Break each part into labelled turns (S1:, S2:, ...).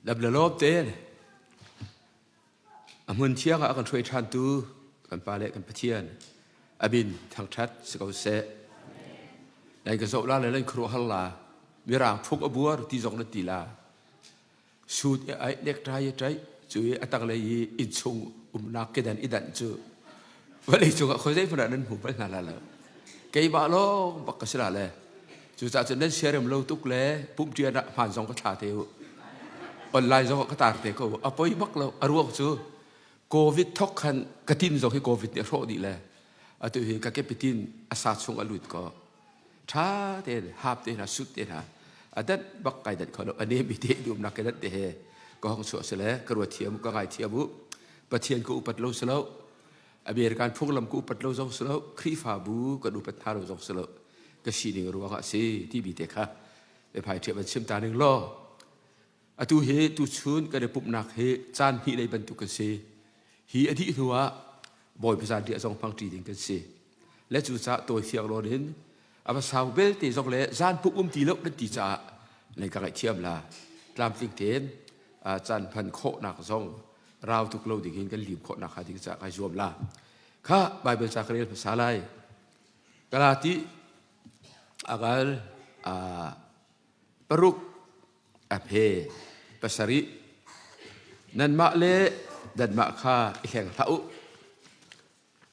S1: Dam le lawm tein a hmun thiang ah a kan hruai ṭhantu kan Pa le kan Pathian a min thangṭhat si ko seh. Nan ka zoh la le nan khuaruahhar la mirang phung a buar ti zong nan ti la. Suit i aih necktie i ṭaih cu i a tanglei i innchung umnak kedan i danh cu vawlei cungah khuazei hmanh ah nan hmu bal hna la lo. Keimah lawng bak ka si la le cucaah cun nan siarem lo tuk le pumṭian ah hmaan zong ka thla te u. Online zong ah ka tar te ko. A poi bak lo. A ruang cu COVID thok khan ka tin zong hi COVID nih a hrawh dih le atu hi ka kepitin a sa chung a lut ko. Ṭha tein hap te hna sut te hna a dat bak kai dat kho lo a nem i te dumnak ke dat te he ka hong chuah si le ka ruat thiam ka ngai thiam u Pathian ka upat lo si lo American phunglam ka upat lo zong si lo Khrihfabu kan upat hna lo zong si lo ka sining ruang ah si timi te kha biaphai ṭhiam an chim ta ning law atu hi tuchun kan i pumhnak hi caan hnih lei bantuk kan si hi a dih hnu ah Bawipa zan riah zong hmang ṭi ding kan si le cucaah tawi fiang rawn in a va sau belte zong le zan pumh um ti lo nan ti caah nan ka ngaihthiam la tlamtling tein caan hman khawhnak zong rau tuk lo ding in kan lim khawhnak hnga ding caah kai zuam la kha Bible ca ka rel hmasa lai Galati agal paruk a phe pasarih nanmah le nanmah kha i hleng hlah u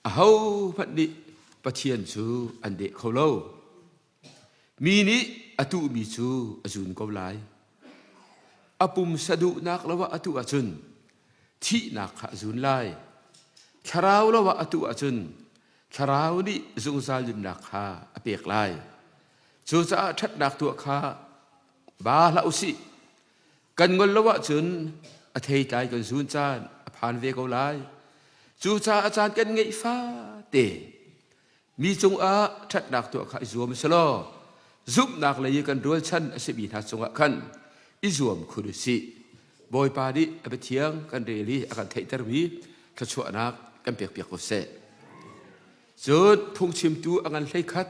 S1: ahohmanh nih Pathian cu an deh kho lo mi nih a tuhmi cu a zun ko lai a pumsa duhnak lo ah a tuh ahcun thihnak kha a zun lai thlarau lo ah a tuh ahcun thlarau nih zungzal nunnak kha a pek lai Cucaah ṭhatnak tuah kha ba hlah u sih. Kan ngol lo ahcun a theitlai kan zun caan a phan ve ko lai. Cucaah caan kan ngeih fate mi cungah ṭhatnak tuah kha i zuam selaw zumhnak lei i kan rualchan a simi hna cungah khan i zuam khun u sih. Bawipa nih a biathiang kan rel i a kan theihtermi thluachuahnak kan pekpiak ko seh. Cun phungchimtu a ngan hleikhat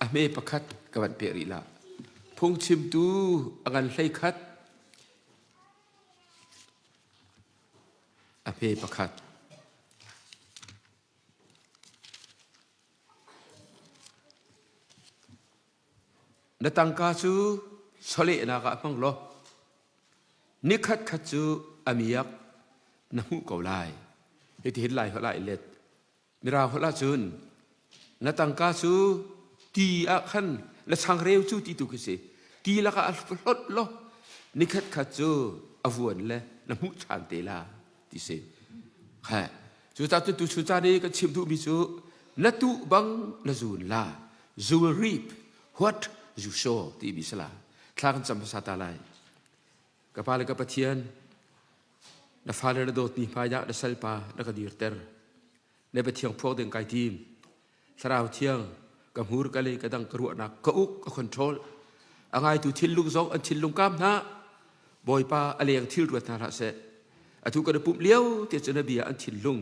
S1: a hme pakhat ka van peh rih la. Phungchimtu a ngan hleikhat a hme pakhat. Na tangka cu chawlehnak ah hmang law nikhat khat cu a miak na hmuh ko lai. Hitihin lai holh ah i let. Mirang holh ahcun na tangka cu ti ah khan na changreu cu ti tu khi si. Ti lakah a hlawt law nikhat khat cu a vuan le na hmuh ṭhan te la ti si. Kha cucaah tu tu caan i kan chim duhmi cu na tuh bang na zun la. You will reap what you sow timi si la. Thla kan cam hmasa ta lai. Ka pa le ka Pathian, na fale na dawtmi hmaiah na salpa na ka dirter. Na biathiang phuak ding kai tim. Thlarau thiang, ka hmur ka lei ka dang ka ruahnak ka uk ka control. A ngaitu thinlung zong an thinlung kam hna. Bawipa a leng thil ruat hna hlah seh. Atu kan i pumh lio te cu na bia an thinlung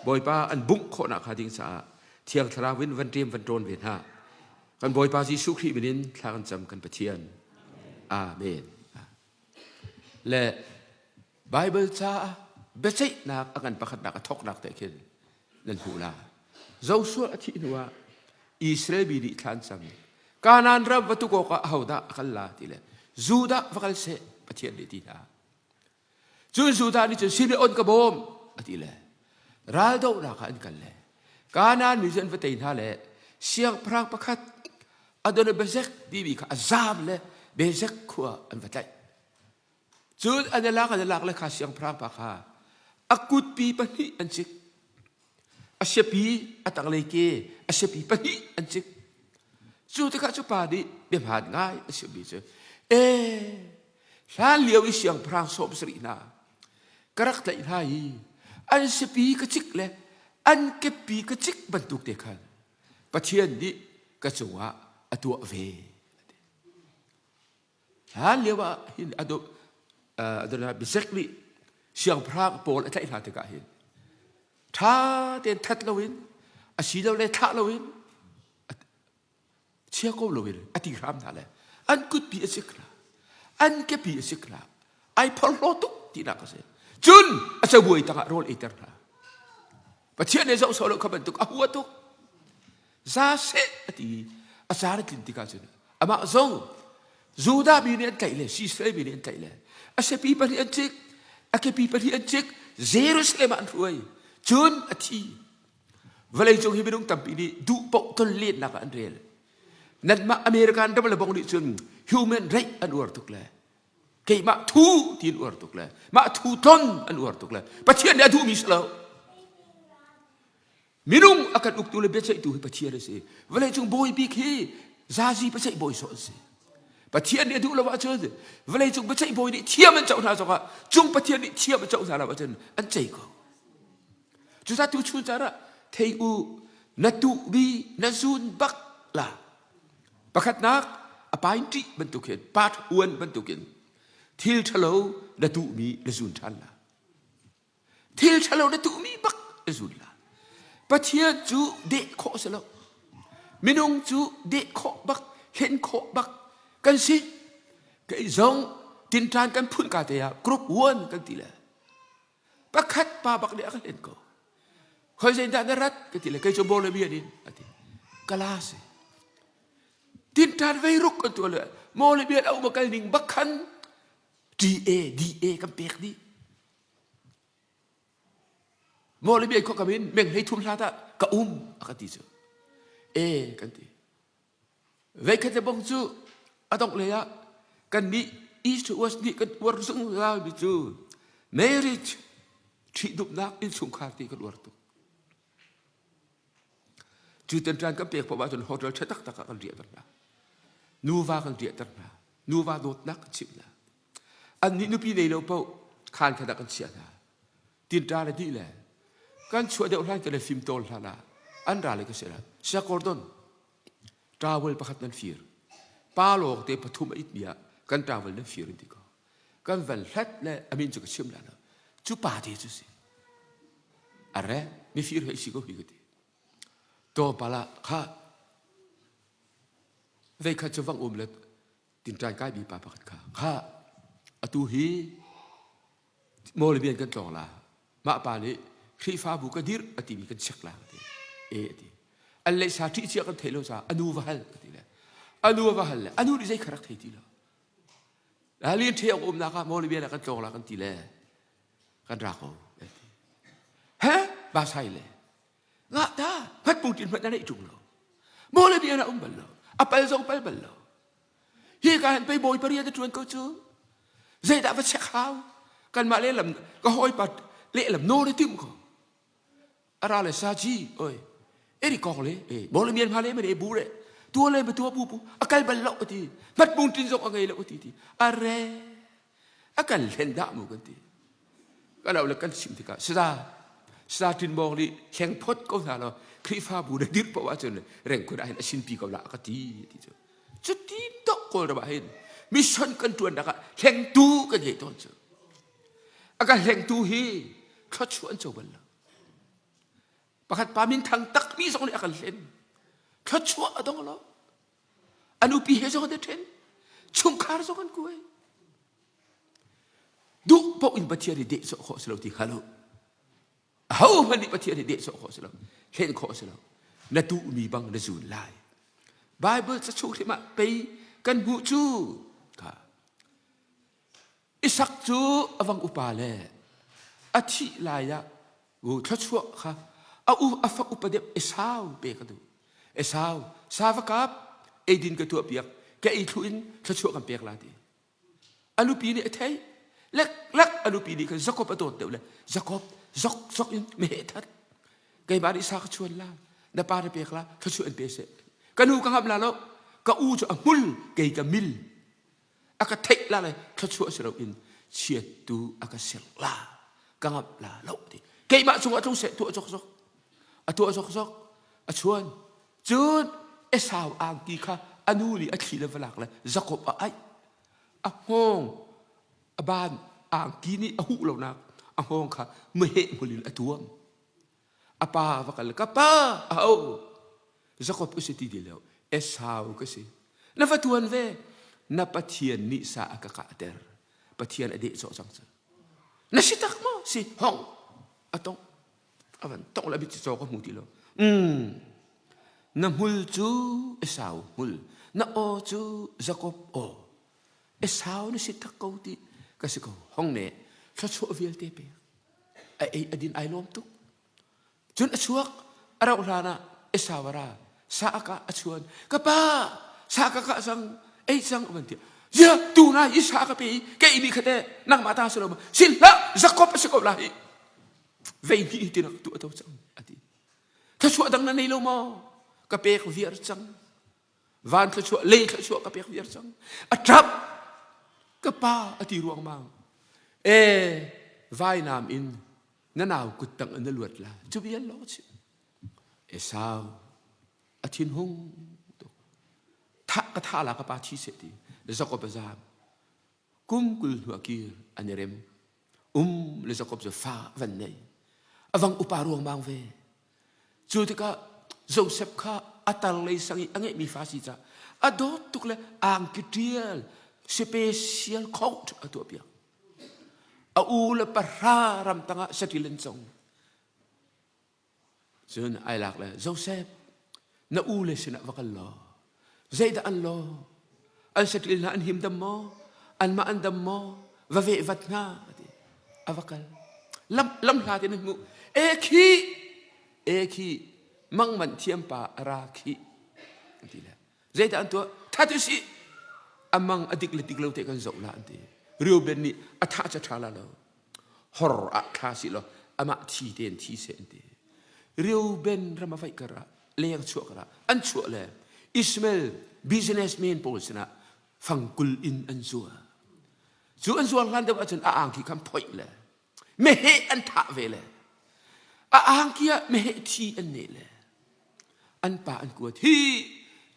S1: Bawipa an bungh khawhnak hnga ding caah Thiang Thlarau in van ṭem van ṭawn ve hna. Kan Bawipa Jesuh Khrih min in thla kan cam kan Pathian. Amen. Le Bible caah biaceihnak a ngan pakhatnak a thawknak te khin nan hmuh la. Joshua a thih hnuah Israel mi nih thla an cam. Kanaan ram va tuk awkah ahodah a kal la ti le Judah va kal seh Pathian nih ti hna. Cun Judah nih cun Simeon ka bawm a ti le raldohnak ah an kal le Kanaan mi cu an va tei hna le siangpahrang pakhat Adonibezek timi kha a zaam le Bezek khua an va tlaih. Cun an i lak an i lak le kha siangpahrang pa kha a kutpi pahnih an cik. A siapi a tanglei ke a siapi pahnih an cik. Cu tikah cu pa nih biahmaan ngai a chimmi cu ee hlan lio i siangpahrang sawm sarih hna ka rak tlaih hna i an siapi ka cik le an kepi ka cik bantuk te khan Pathian nih ka cungah a tuah ve. Hlan lio ah hin adonai Bezek nih siangpahrang pawl a tlaih hna tikah hin ṭha tein that loin asilole thlah loin chia ko loin a ti hram hna le an kutpi a sik hna an kepi a sik hna. Ai phorhlaw tuk tinak a si. Cun a cabuai tangah rawl eiter hna. Pathian nih zoh sawh lo kha bantuk a hua tuk. Za seh a ti a caan a tlin tikah cun amah zong Judah mi nih an tlaih le Israel mi nih an tlaih le a siapi pahnih an cik a kepi pahnih an cik Jerusalem ah an hruai cun a thi vawleicung hi minung tampi nih duh paoh tonlennak ah an rel nanmah American ram le bong nih cun human right an uar tuk le keimah thu ti an uar tuk le mah thu tlon an uar tuk le Pathian nih a duhmi si lo Minung a kan uktu le biaceihtu hi Pathian a si. Vawleicung bawi bik hi zazi biaceih bawi sawh an si. Pathian nih a duh lo ahcun vawleicung biaceih bawi nih thiam an coh hna zongah cung Pathian nih thiam a coh hna lo ahcun an cei ko. Cucaah tu chun caan ah thei u na tuhmi na zun bak la. Pakhatnak a pain ṭih bantuk hin part uan bantukin thil ṭhalo na tuhmi na zun ṭhan la. Thil ṭhalo na tuhmi bak na zul la. Pathian cu deh khawh si lo. Minung cu deh khawh bak, hlen khawh bak kan si. Kei zong tinṭan kan phun ka te ah group one kan ti le pakhat pa bak nih a ka hlen ko. Khoi zeidah na rat ka ti le kei cu Bolivian in a ti. Kala si. Tinṭan vei ruk kan tuah le Bolivian a um a kal ning bak khan TA, DA kan pek dih. Maw le bia khua kam in meng hlei thum hlat ah ka um a ka ti cu. E kan ti. Veikhat le bong cu a dongh lei ah kan nih East to West nih kan uar zungzal mi cu marriage ṭhihdumhnak innchungkhar ti kan uar tuk. Cu tenṭan kan pek poah ahcun hotel ṭha taktak ah kan riahter hna. Nuva kan riahter hna. Nuva dawtnak kan chimh hna. Annih nupi nei lo paoh khaan khat ah kan chiah hna. Tinṭa le dih le kan chuah deuh hlan le fimtawl hlan ah an ra le ka si la. Sia Gordon, towel pakhat nan fir. Pa lawng te pathum a itmi ah kan towel nan fir in ti ko. Kan van hlat le a min cu ka chim la lo. Cu pa te cu si. Are mifir hei si ko hi ka ti. To pala kha veikhat cu vang um le tinṭan kai mi pa pakhat kha kha atu hi Mawlibian kan tlawng la mah pa nih Khrihfabu ka dirh a timi kan check la ka ti e a ti an lei sa ṭih cia kan thei lo ca anu va hal ka ti le anu va hal le anu nih zei kha rak thei ti lo Lian ṭhe umnak ah Mawlibian ah kan tlawng la kan ti le kan ra ko he ba sai le ngah ta hmat pung tin hmat na neih ṭung lo maw le bia na um bal lo a pal zong pal bal lo hi ka han pei bawi pariat a ṭuan ko cu zeidah va check hau kanmah lehlam ka hawipa lehlam nawl na timh ko ara le sa ji oi eri kong le e maw le mian hma le mene bu re tua le ma tua bu bu a kal bal lo ti hmat pung tin zong a ngei lo ti ti are a kan hlen dah mu kan ti ka lo le kan chim tikah sada sada tin bong nih hleng phot ko hna law Khrihfabu na dirh paoh ahcun rengkun ah hin a sinpi ko la ka ti ti cu cuti dok kawl ram ah hin mission kan tuan nak ah hlengtu kan ngei tawn cu a kan hlengtu hi thluachuah an co bal lo pakhat pa min thang takmi zong nih a kan hlen thluachuah a dong lo A nupi he zong an i ṭhen. Chungkhar zong an kuai. Duh paoh in Pathian i dehsawh khawh si lo ti hngal u. Ahohmanh nih Pathian i dehsawh khawh si lo, hlen khawh si lo. Na tuhmi bang na zun lai. Bible ca chung hrim ah pei kan hmuh cu kha Isak cu a vang upa le a thih lai ah thluachuah kha a u a fa upa deuh Esau pe ka duh. Esau sa va kap eidin ka tuah piak ka ei thlu in thluachuah kan pek la ti. A nupi nih a theih lek lek a nupi nih khan Jakob a dawt deuh le Jakob zok zok in meheh that keimah nih sa ka chuan la na pa na pek la thluachuah in pe seh ka nu ka ngamh la lo ka u cu a hmul kei ka mil a ka theih la le thluachuah si loin chiattu a ka sirh la ka ngamh la lo ti keimah cungah tlung seh tuah zokzok a tuah zokzok a chuan cun Esau angki kha a nu nih a thli le va lak le Jakob a aih a hngawng a ban angki nih a huh lonak a hngawng kha meheh hmul in a tuam a pa va kal ka pa a ho Jakob ka si ti ti lo Esau ka si na va tuan ve na Pathian nih sa a ka kahter. Pathian a deh cawh cang cu. Na si tak maw? Si hong a tong. A van tong le bit caw ka hmu ti lo. Mm. Na hmul cu Esau hmul, na aw cu Jakob aw. Esau na si tak ko ti ka si ko. Hong ne thluachuah vialte pek. A ei a din ai lawm tuk. Cun a chuak, a rauh hlanah Esau a ra, sa a kah a chuan. Ka pa, sa ka kah cang, ei cang a van ti. Zia, tu na i sa ka pe i ka ei mi kha teh nangmah ta si lo ma? Sin hlah, Jakob a si ko lai. Vei hnih ti nak tu a to cang, a ti. Thluachuah dang na nei lo maw? Ka pek viar cang. Van thluachuah, lei thluachuah ka pek viar cang. A ṭap, ka pa a ti ruangmang. E, vainam in na nau kuttang in na luat la cu vial lawng a chim Esau a thinhung tuk thah ka thah la ka pa thi seh ti Jakob a zaam kum kul hnu a kir an i rem um le Jakob cu fa van nei a vang upa ruangmang ve cu tikah Joseph kha a tar lei sang i a ngeihmi fa si ca a dawt tuk le angki ṭial special coat a tuah piak A u le pahra ramtang ah saṭil an cong. Cun ai lak le Joseph, na u le sinah va kal law, zeidah an law? An saṭil hna an him dam maw? Anmah an dam maw? Va veh vat hna, a ti. A va kal. Lam, lam hla tein an hmuh. E khi, e khi, mangmanh thiam pa a ra khi, an ti le. Zeidah an tuah? That u sih. A mang a dik le dik lo te kan zoh la an ti. Reuben nih a thah ca ṭha la lo. Hor ah thla si law amah thi tein thi seh an ti. Reuben ram a vaih kar ah leng chuah kar ah an chuah le Ishmael businessman pawl sinah fangkul in an zuar. Cu an zuar hlan deuh ahcun a angki khan phoih le meheh an thah ve le a angki ah meheh thi an neh le an pa an kuat hi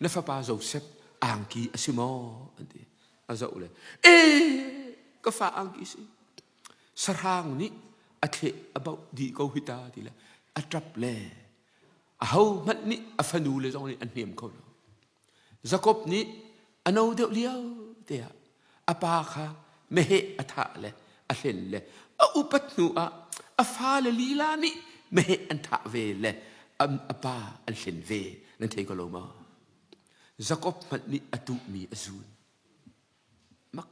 S1: na fapa Joseph angki a si maw an ti a zoh le e ka fa angki si sahrang nih a thleh a bauh dih ko hi ta ti le a ṭap le a ho hmanh nih a fanu le zong nih an hnem kho lo Jakob nih a no deuh lio te ah a pa kha meheh a thah le a hlen le a upat hnu ah a fale lila nih meheh an thah ve le a pa an hlen ve nan thei ko lo maw Jakob hmanh nih a tuhmi a zun mak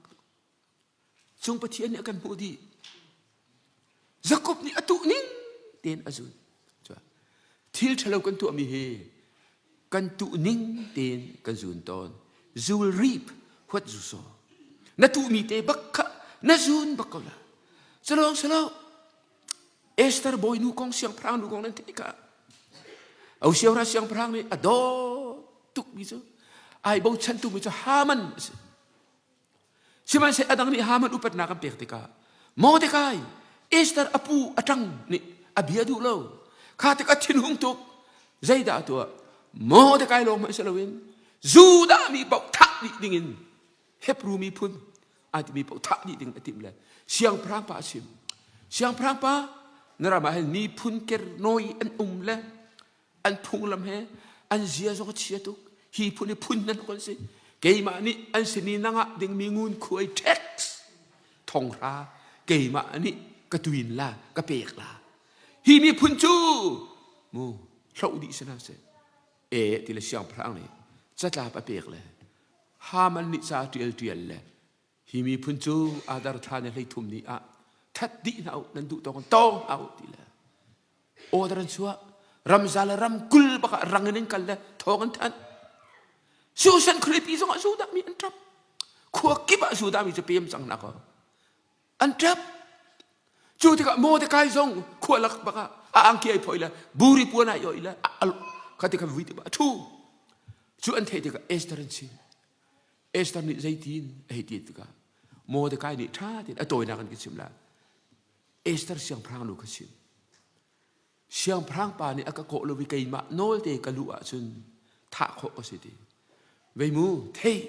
S1: Cung Pathian nih a kan hmuh dih. Jakob nih a tuh ning tein a zun. Thil ṭhalo kan tuahmi hi kan tuh ning tein kan zun tawn. You will reap what you sow. Na tuhmi te bak kha na zun bak ko la. Salong salo Esther bawinu kong siangpahrang nu kong nan theih ka. Au siangpahrang siangpahrang nih a dawt tukmi cu ai bochan tukmi cu Haman a si. Sihmanhsehlaw a dang nih Haman upatnak an pek tikah Mordecai, Esther a pu a ṭang nih a bia duh lo. Kha tikah thinhung tuk. Zeidah a tuah? Mordecai lawng hmanh si loin Judah mi paoh thah dih dingin Hebrew miphun aa timi paoh thah dih ding a timh le siangpahrang pa a chim. Siangpahrang pa na ram ah hin miphun kernawi an um le an phunglam he an zia zong a chia tuk hi phun hi phun nan kan si keimah nih an sin i nangah dingmi ngunkhuai tax thonghra keimah nih ka tuin la ka pek la hi miphun cu mu hloh dih si hna seh e ti le siangpahrang nih catlap a pek le Haman nih ca ṭial ṭial le Hi miphun cu Adar thla ni 13 ni ah that dih hna u nan duh tawk in tawng hna u ti le order an chuah ramza le ramkul bak ah rang in an kal le thawng an thanh Susan khualipi zong ah Judah mi an ṭap khua kip ah Judah mi cu pem cang hna kaw an ṭap cu tikah Mordecai zong khua lak bak ah a angki ai phoi le buri puan ai oi le kha ti khan vui ti a ṭhu cu an theih tikah Esther an chim Esther nih zeitin a hei ti tikah Mordecai nih ṭha tein a tawinak in ka chim lai. Esther siangpahrang nu kha chim. Siangpahrang pa nih a ka kawh lo i keimah nawl te ka luh ahcun thah khawh ka si ti. Vei mu thei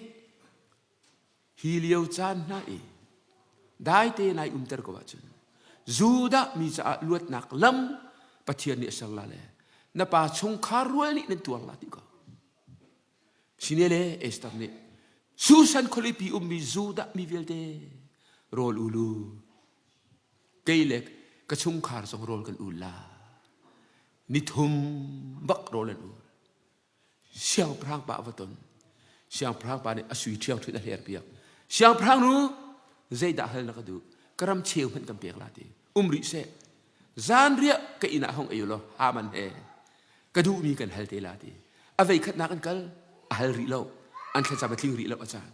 S1: hi lio caan hna i dai te nai umter ko ahcun Judah mi caah luatnak lam Pathian nih a ser la le na pa chungkhar rual nih nan tuar la ti ko. Sine le Esther nih Susan khualipi ummi Judah mi vialte. Rawl ulu kei le ka chungkhar zong rawl kan ul la. Nithum bak rawl an ul. Siangpahrang pa a va ton. Siangpahrang pa nih a sui ṭhiangṭhunh a hler piak. Siangpahrang nu zeidah hal na ka duh? Ka ram cheu hmanh kan pek la ti. Um rih seh. Zanriah ka inn ah hong ei law Haman he ka duhmi kan hal te la ti. A vei khatnak an kal a hal rih lo. An thlacam a tling rih lo a caan.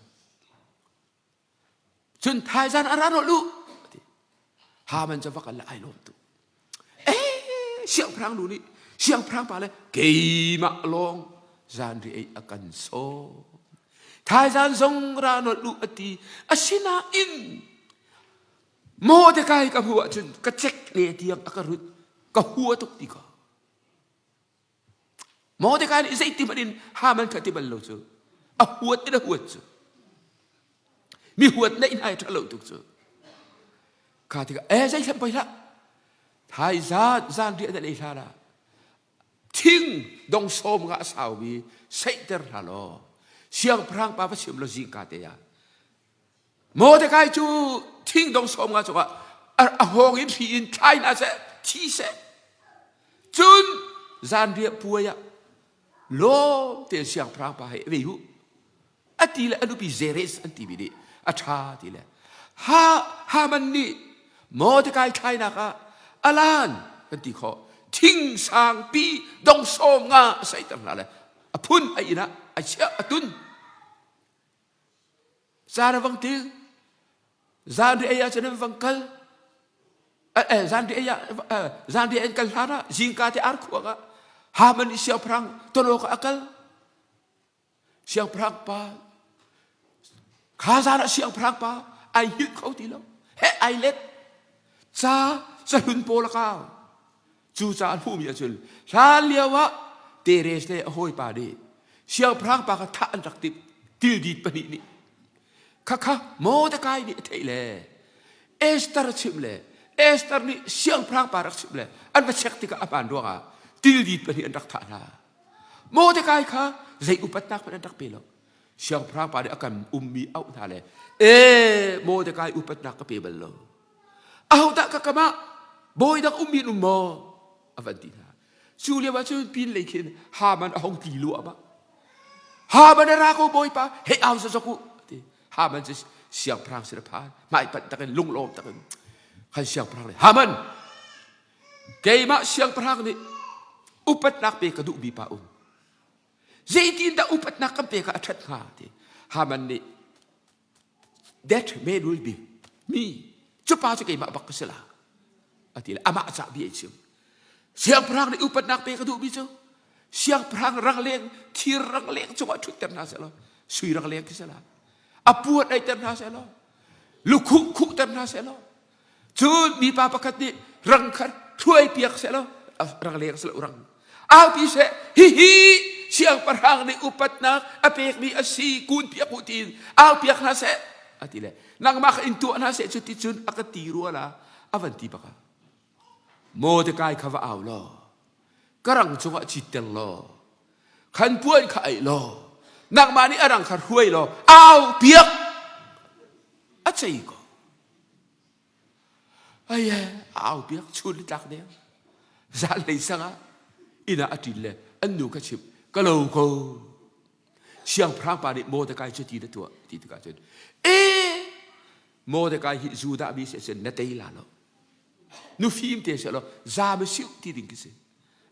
S1: Cun thaizan a ra rawh lu ti. Haman cu va kal le ai lawm tu. Eh siangpahrang nu nih siangpahrang pa le keimah lawng zanri ei a kan sawm. Thaizan zong ra nolh lu a ti. Asinain Mordecai ka hmuh ahcun ka cek ne tiang a ka rut ka hua tuk ti ko. Mordecai nih zeiti hmanh in Haman kha ti bal lo cu. A huat in a huat cu. Mi huat neih hna i ṭha lo tuk cu. Kha tikah e zei hlam poi hlah. Thai zan zan riah na lei hlah lah. Thing dong sawm nga a saumi seihter hna law siangpahrang pa va chim law zingka te ah Mordecai cu thing dong 50 cungah a hawng in hri in thlai hna seh, thi seh. Cun zanriah puai ah lawm tein siangpahrang pa hei vei hu. A ti le a nupi Zeres an timi nih a ṭha ti le ha Haman nih Mordecai thlainak ah alan kan ti khawh thing sangpi dong 50 a saiter hna le a phun a inn ah a chiah a tun Zan a vang til. Zanri ei ah cun an vang kal. Zanri ei ah zanri an kal hlan ah zingka te ar khuang ah Haman i siangpahrang ton awk ah a kal. Siangpahrang pa kha zan ah siangpahrang pa ai hngilh kho ti lo. He ai let. Ca cahlun pawl a kau. Cu ca an hmuhmi ahcun hlan lio ah Teres le a hawipa nih siangpahrang pa kha thah an rak timh tildit pahnih nih khakha Mordecai nih a theih le Esther a chimh le Esther nih siangpahrang pa rak chimh le an va check tikah a hmaan ruangah tildit pahnih an rak thah hna. Mordecai kha zei upatnak hmanh an rak pe lo. Siangpahrang pa nih a kan ummi auh hna le e Mordecai upatnak ka pe bal lo. Ahodah ka kam ah bawi dang ummi an um maw? A van ti hna. Cu lio ah cun pin lei khin Haman a hong tli luahmah. Haman a ra ko bawipa, hei au zazok u ti. Haman cu siangpahrang sin a phan. Hmaipanh takin lunglawm takin khan siangpahrang nih Haman keimah siangpahrang nih upatnak pe ka duhmi pa um. Zeitindah upatnak kan pek ah a ṭhat hnga ti. Haman nih That man will be me. Cu pa cu keimah bak ka si la. A ti le amah cah bia chim. Siangpahrang nih upatnak pe ka duhmi cu siangpahrang rangleng thir rangleng cungah ṭhutter hna seh law sui rangleng khi si la. A puan eiter hna seh law lukhuh khuhter hna seh law Cun mipa pakhat nih rang kha ṭhuai piak seh law rang leng seh law rang aupi seh hihi siangpahrang nih upatnak a pekmi a si kun piak u tiin au piak hna seh a ti le nangmah kha in tuah hna seh cu ti cun a ka ti rua la a van ti bak ah Mordecai kha va au law ka rang cungah citter law khan puan kha aih law nangmah nih a rang kha hruai law au piak a cei ko Ai au piak chun tlak deng. Zanlei sang ah inn ah a ṭin le an nu kha chimh ka lo ko. Siangpahrang pa nih Mordecai cu ti na tuah ti tikah cun e Mordecai hi Judah mi si cun na tei la lo. Nu fim te seh law zaam a siu ti ding khi si.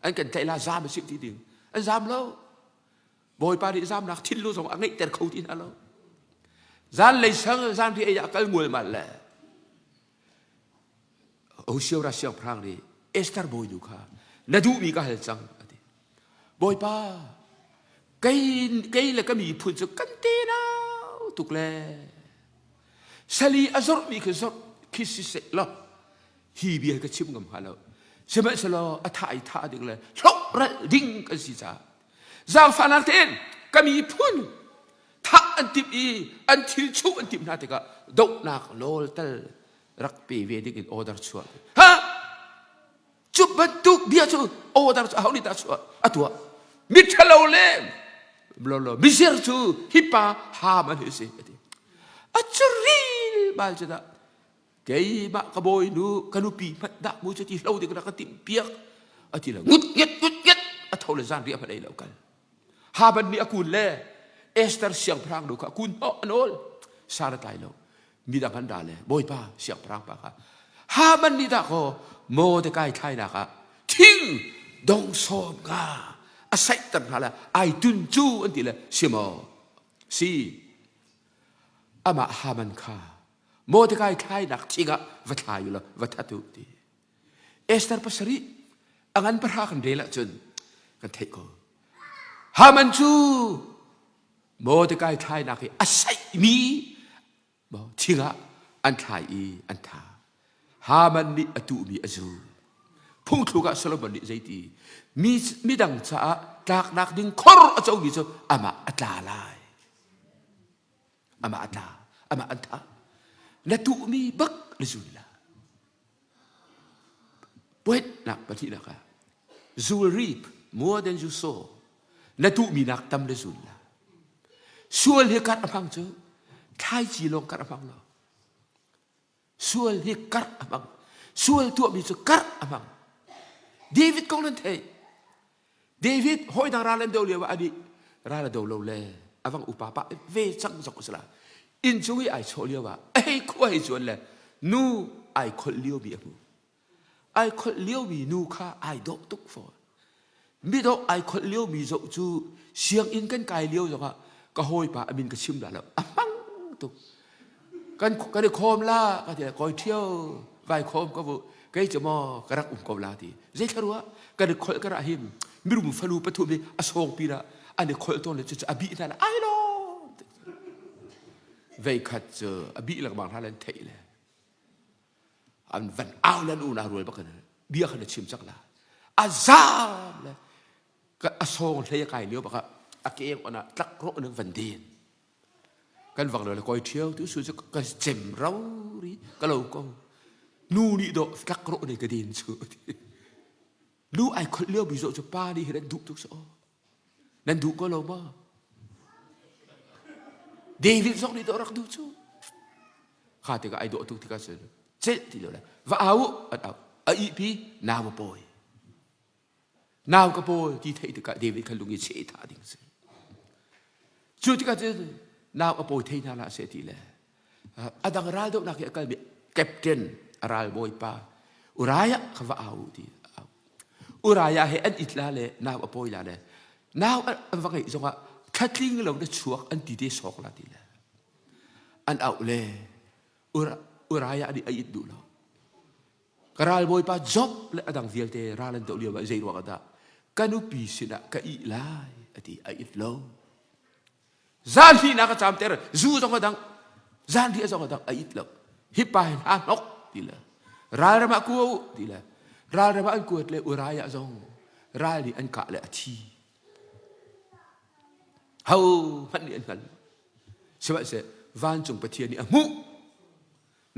S1: An kan tlaih la zaam a siu ti ding. An zaam lo. Bawipa nih zamnak thinlung zong a ngeihter kho ti hna lo. Zanlei sang zanri ei ah kal ngualmal le Osiora siangpahrang nih Esther bawinu kha na duhmi ka hal cang a ti. Bawipa kei kei le ka miphun cu kan tenau tuk le sali a zorhmi khi zorh khi si seh law hi bia ka chim ngam hnga lo sihmanhsehlaw a thah i thah ding le hloh ralh ding kan si caah Zaangfahnak tein ka miphun thah an timh i an thil chuh an timh hna tikah dohnak nawl tal rak pe ve ding in order chuah. Ha! Cu bantuk bia cu order cu aho nih dah chuah? A tuah. Miṭhalo le lolo mizir cu hi pa Haman hi a si a ti. A cu ril bal cu dah. Keimah ka bawinu ka nupi hmanh dah mu cu ti hlo ding rak ka timh piak a ti le ngut nget ngut nget a tho le zan riah hmanh ei lo kal. Haman nih a kun le Esther siangpahrang nu kha kun hnawh a nawl. Sar a tlai lo. Midang an ra le Bawipa siangpahrang pa kha Haman nih dah kaw Mordecai thlainak ah thing dong sawm nga a saihter hna le ai tun cu an ti le si maw si amah Haman kha Mordecai thlainak thing ah va thlai u law va that u ti Esther pasarih a ngan pahra kan rel ahcun kan theih ko. Haman cu Mordecai thlainak i a saihmi thing ah an thlai i an tha. Haman nih a tuhmi a zul. Phungthluk ah Solomon nih zeiti mi midang caah tlaknak ding khor a comi cu amah a tla lai. Amah a tla, amah an thah. Na tuhmi bak na zul la. Poetnak pahnihnak ah you will reap more than you sow. Na tuhmi nak tam na zul la. Sual hi karh a hmang cu thlaici lawng karh a hmang lo. Sual hi karh a hmang. Sual tuahmi cu karh a hmang. David kong nan theih. David hawi dang ral an do lio ah anih ral a do lo le avang upa pa ve cang zok a si la. Inn cung i ai chawh lio ah a hei khua hei cuan le nu ai kholh lio mi a hmu. Ai kholh lio mi nu kha ai dawh tuk fawn. Midawh ai kholh lio mi zoh cu sianginn kan kai lio zongah ka hawipa a min ka chim dah lo a hmang tuk. Kan kan i khawm la ka ti kawi ṭhio vai khawm ka vu kei cu maw ka rak um ko la ti zei thlarua kan i kholh ka ra him mirum falu pathum hi a sawng pi ra an i kholh tawn le cu a bih hna la ai lo vei khat cu a bih lengmang hna lan theih le an van au lan una rual bak bia khan a chim cak la a zam le a sawng hlei a kai lio bak a keng on ah tlak rawh nan van den Kan vak lo le koi ṭhio tu su cu ka cem ro ri ka lo ko. Nu nih dawh tlak rawh ne ka din cu. Nu ai kholh lio bi zawh cu pa nih hin an duh tuk so. Nan duh ko lo maw? David zong nih dawh rak duh cu. Kha tikah ai dawh tuk tikah cun celh ti lo le va au an au. A ihpi nau a pawi. Nau ka pawi ti theih tikah David kha lung i cheh thah ding si. Cu tikah cun nau a pawi thei hna hlah seh ti le a dang ral dohnak i a kalmi captain a ralbawipa Uriah kha va au ti au. Uriah he an it la le nau a pawi la le nau an va ngeih zongah thlatling lo na chuak an ti te sawk la ti le an auh le Uriah nih a it duh lo. Ka ralbawipa Job le a dang vialte ral an doh lio ah zei ruang ah dah ka nupi sinah ka ih lai a ti a it lo. Zan hlihnak a caamter zu zong a dang zan riah zong a dang a it lo. Hi pa hi hna hnok ti le ralram ah kua u ti le ralram ah an kuat le Uriah zong ral nih an kah le a thi. Ho hmanh nih an hngal. Sihmanhseh vancung Pathian nih a hmuh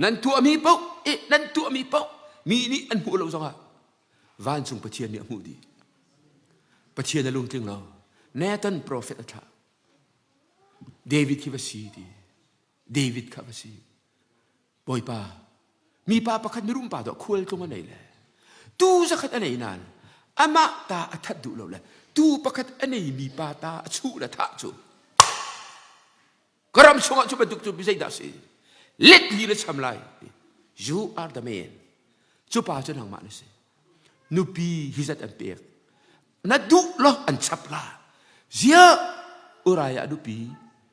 S1: Nan tuahmi paoh eh nan tuahmi paoh mi nih an hmuh lo zongah vancung Pathian nih a hmuh dih. Pathian a lungtling lo. Nathan prophet a thlah. David hi va si ti. David kha va si. Bawipa, mipa pakhat mirum pa dawh khual tlung a nei le tu zakhat a nei nain amah ta a that duh lo le tu pakhat a nei mi pa ta a chuh le thah cu Ka ram chungah cu bantuk cu zeidah si? Let li na cham lai. You are the man. Cu pa cu nangmah na si. Nupi hi zat an pek. Na duh lo an chap la. Zia Uriah nupi,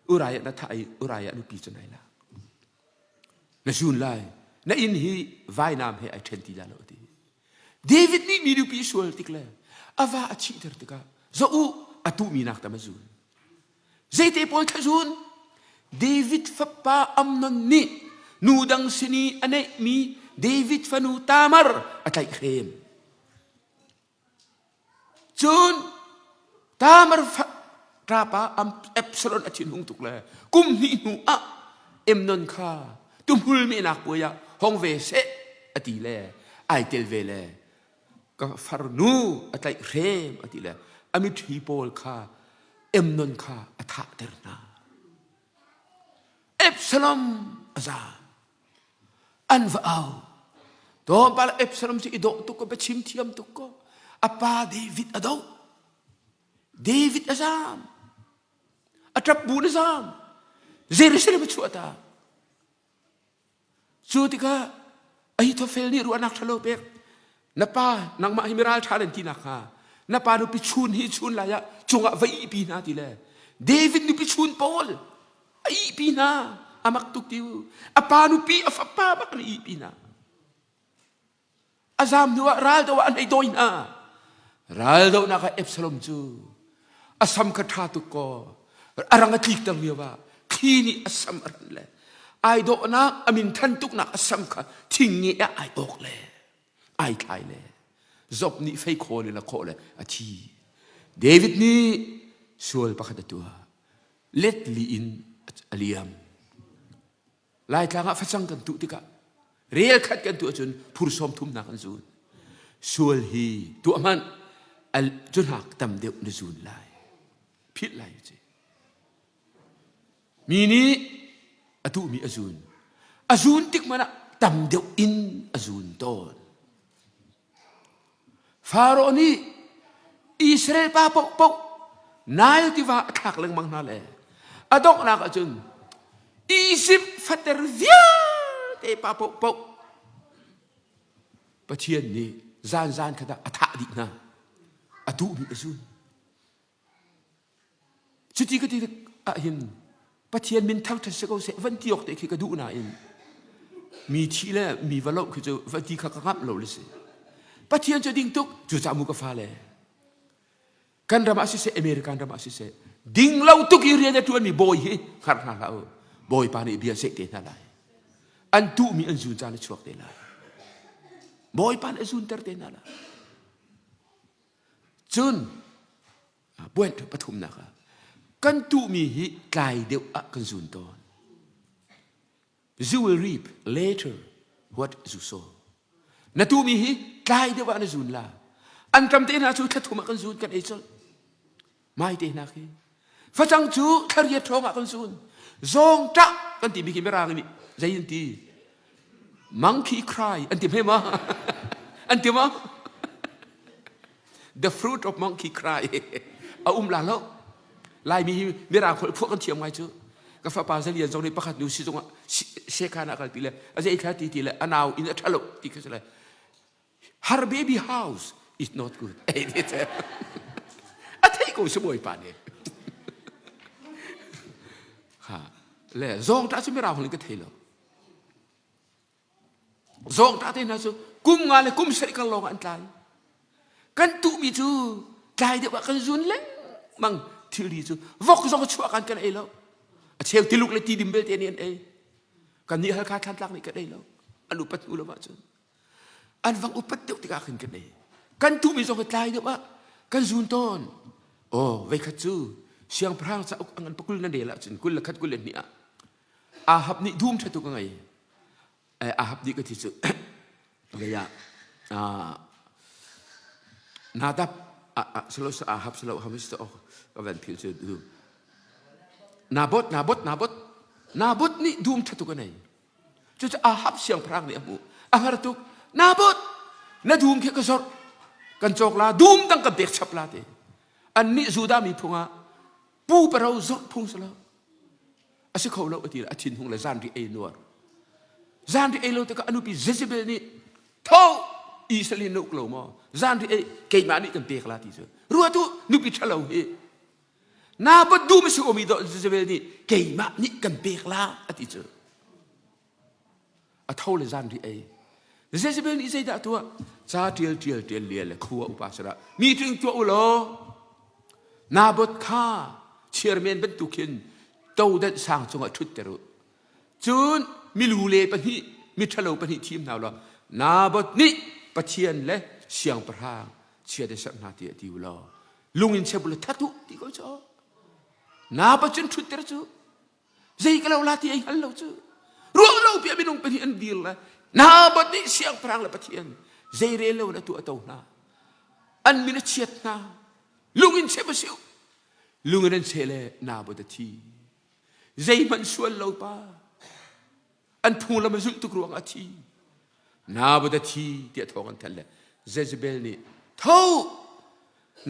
S1: Uriah na thah i Uriah nupi cu nai la. Na zun lai. Na inn hi vainam he ai ṭhen ti la lo ti. David nih mi nupi sual tik le a va a thihter tikah zoh u a tuhmi nak tam a zun. Zeite pawl thlazun David fapa Amnon nih nu dang sin i a neihmi David fanu Tamar a tlaihhrem. Cun Tamar ṭapa Absalom a thinhung tuk le kum hnih hnu ah Amnon kha tuhmul mehnak puai ah hong ve seh a ti le ai tel ve le ka farnu a tlaihhrem a ti le a miṭhi pawl kha Amnon kha a thahter hna. Absalom a zaam. An va au. Tlawmpal Absalom cu i dawh tuk ko, biachim thiam tuk ko. A pa David a doh. David a zaam. A ṭap bu in a zaam. Jerusalem a chuah ta. Cu tikah Ahithophel nih ruahnak ṭhalo pek. Na pa nangmah hi miral ṭha nan ti nakhnga na pa nupi chun hi chun lai ah cungah va ihpi hna ti le David nupi chun pawl a ihpi hna a mak tuk ti u a pa nupi a fapa bak an ihpi hna a zam hnu ah raldo ah an hei dawi hna raldonak ah Absalom cu a sam kha ṭha tuk kaw a rang a tlikter lio ah thli nih a sam a ran le ai dawhnak a min than tuknak a sam kha thing nge ah ai awk le ai thlai le Job nih fei khawl in a khawh le a thi David nih sual pakhat a tuah let li in a liam Laitlang ah facang kan tuh tikah rel khat kan tuah cun phur sawm thumnak an zun. Sual hi tuah hmanh al cu hnak tam deuh na zun lai. Philh lai ci. Mi nih a tuhmi a zun. A zun tik hmanh ah tam deuh in a zun tawn. Faraoh nih Israel pa paohpaoh Nile tiva a thlak lengmang hna le a donghnak ahcun Izipt fater vialte pa paohpaoh Pathian nih zanzan khat ah a thah dih hna. A duhmi a zun. Cuti ka ti ahhin Pathian min thangṭhat si ko seh van ti awk te khi ka duh nain mi thi le mi va loh khi cu va ti kha ka ngamh lo le si. Pathian cu ding tuk cucaah mu ka fale kan ram ah siseh American ram ah siseh ding lo tuk i rian a ṭuanmi bawi hi hngar hna hlah u. Bawipa nih bia seh te hna lai. An tuhmi an zun caan a chuak te lai. Bawipa nih a zunter te hna lai. Cun Point pathumnak ah kan tuhmi hi tlai deuh ah kan zun tawn. You will reap later what you sow. Na tuhmi hi tlai deuh ah na zun la. An ṭam te hna cu thla thum ah kan zun kan ei colh. Mai te hna khi. Facang cu thla riat hrawng ah kan zun. Zawngṭah kan timi khi mirang nih zei an ti? Monkey cry an ti hme ma? an ti ma? The fruit of monkey cry a um la lo. Laimi hi mirang holh phuah kan thiam ngai cu. Ka fapa zalian zong nih pakhat nu sizung ah sekhan ah kalpi le a zei thla ti ti le a nau in a ṭha lo ti kha si le her baby house is not good. A thei ko si bawipa nih. Ha le zawng ṭah cu mirang holh in ka thei lo. Zawngṭah te hna cu kum nga le kum sarih kar lawng ah an tlai. Kan tuhmi cu tlai deuh ah kan zun lengmang thilri cu vok zong a chuah kan kan ei lo. A cheu tiluk le tidim belte nih an ei. Kan nih Halkha Thlantlak nih kan ei lo. An upat hnu lo ahcun. An vang upat deuh tikah khin kan ei. Kan tuhmi zong hi tlai deuh ah kan zun tawn. Aw, veikhat cu siangpahrang cauk a ngan pakul nan rel ahcun 21 22 ah Ahab nih dum ṭha tuk a ngei. Ahab nih ka thi cu lei ah Nadab silo Ahab silo Hamis to ka van phil cu dum. Nabot Nabot Nabot Nabot nih dum ṭha tuk a nei. Cucu Ahab siangpahrang nih a hmuh. A har tuk. Nabot na dum khi ka zorh. Kan cawk la dum dang kan pek chap la te. Annih Judah mi phung ah pu paro zorh phung silo. A si kho lo a ti le a thinhung le zanri ei nuar. Zanri ei lo tikah a nupi Jezebel nih tho Israel in na uk lo maw? Zanri ei keimah nih kan pek la ti cu. Ruat u nupi ṭhalo hi. Naboth dum a si omi do Jezebel nih keimah nih kan pek la a ti cu. A tho le zanri ei. Jezebel nih zeidah tuah? Ca ṭial ṭial ṭial lial le khua upa sinah meeting tuah u law Naboth kha chairman bantuk khin todan sang cungah ṭhutter u. Cun milu le pahnih miṭhalo pahnih thim hna law Naboth nih Pathian le siangpahrang chia te serh hna tiah ti u law lung in chep u law that u ti ko cu. Naboth cun ṭhutter cu zei ka lo la ti ei hngal lo cu ruah lo pi minung pahnih an dir le Naboth nih siangpahrang le Pathian zei rel lo in a tuah to hna an min a chiat hna lung in chep a si lung in an cheh le Naboth a thi zeihmanh sual lo pa. An phunglam a zulh tuk ruangah a thi. Naboth a thi tiah thawng an thanh le Jezebel nih tho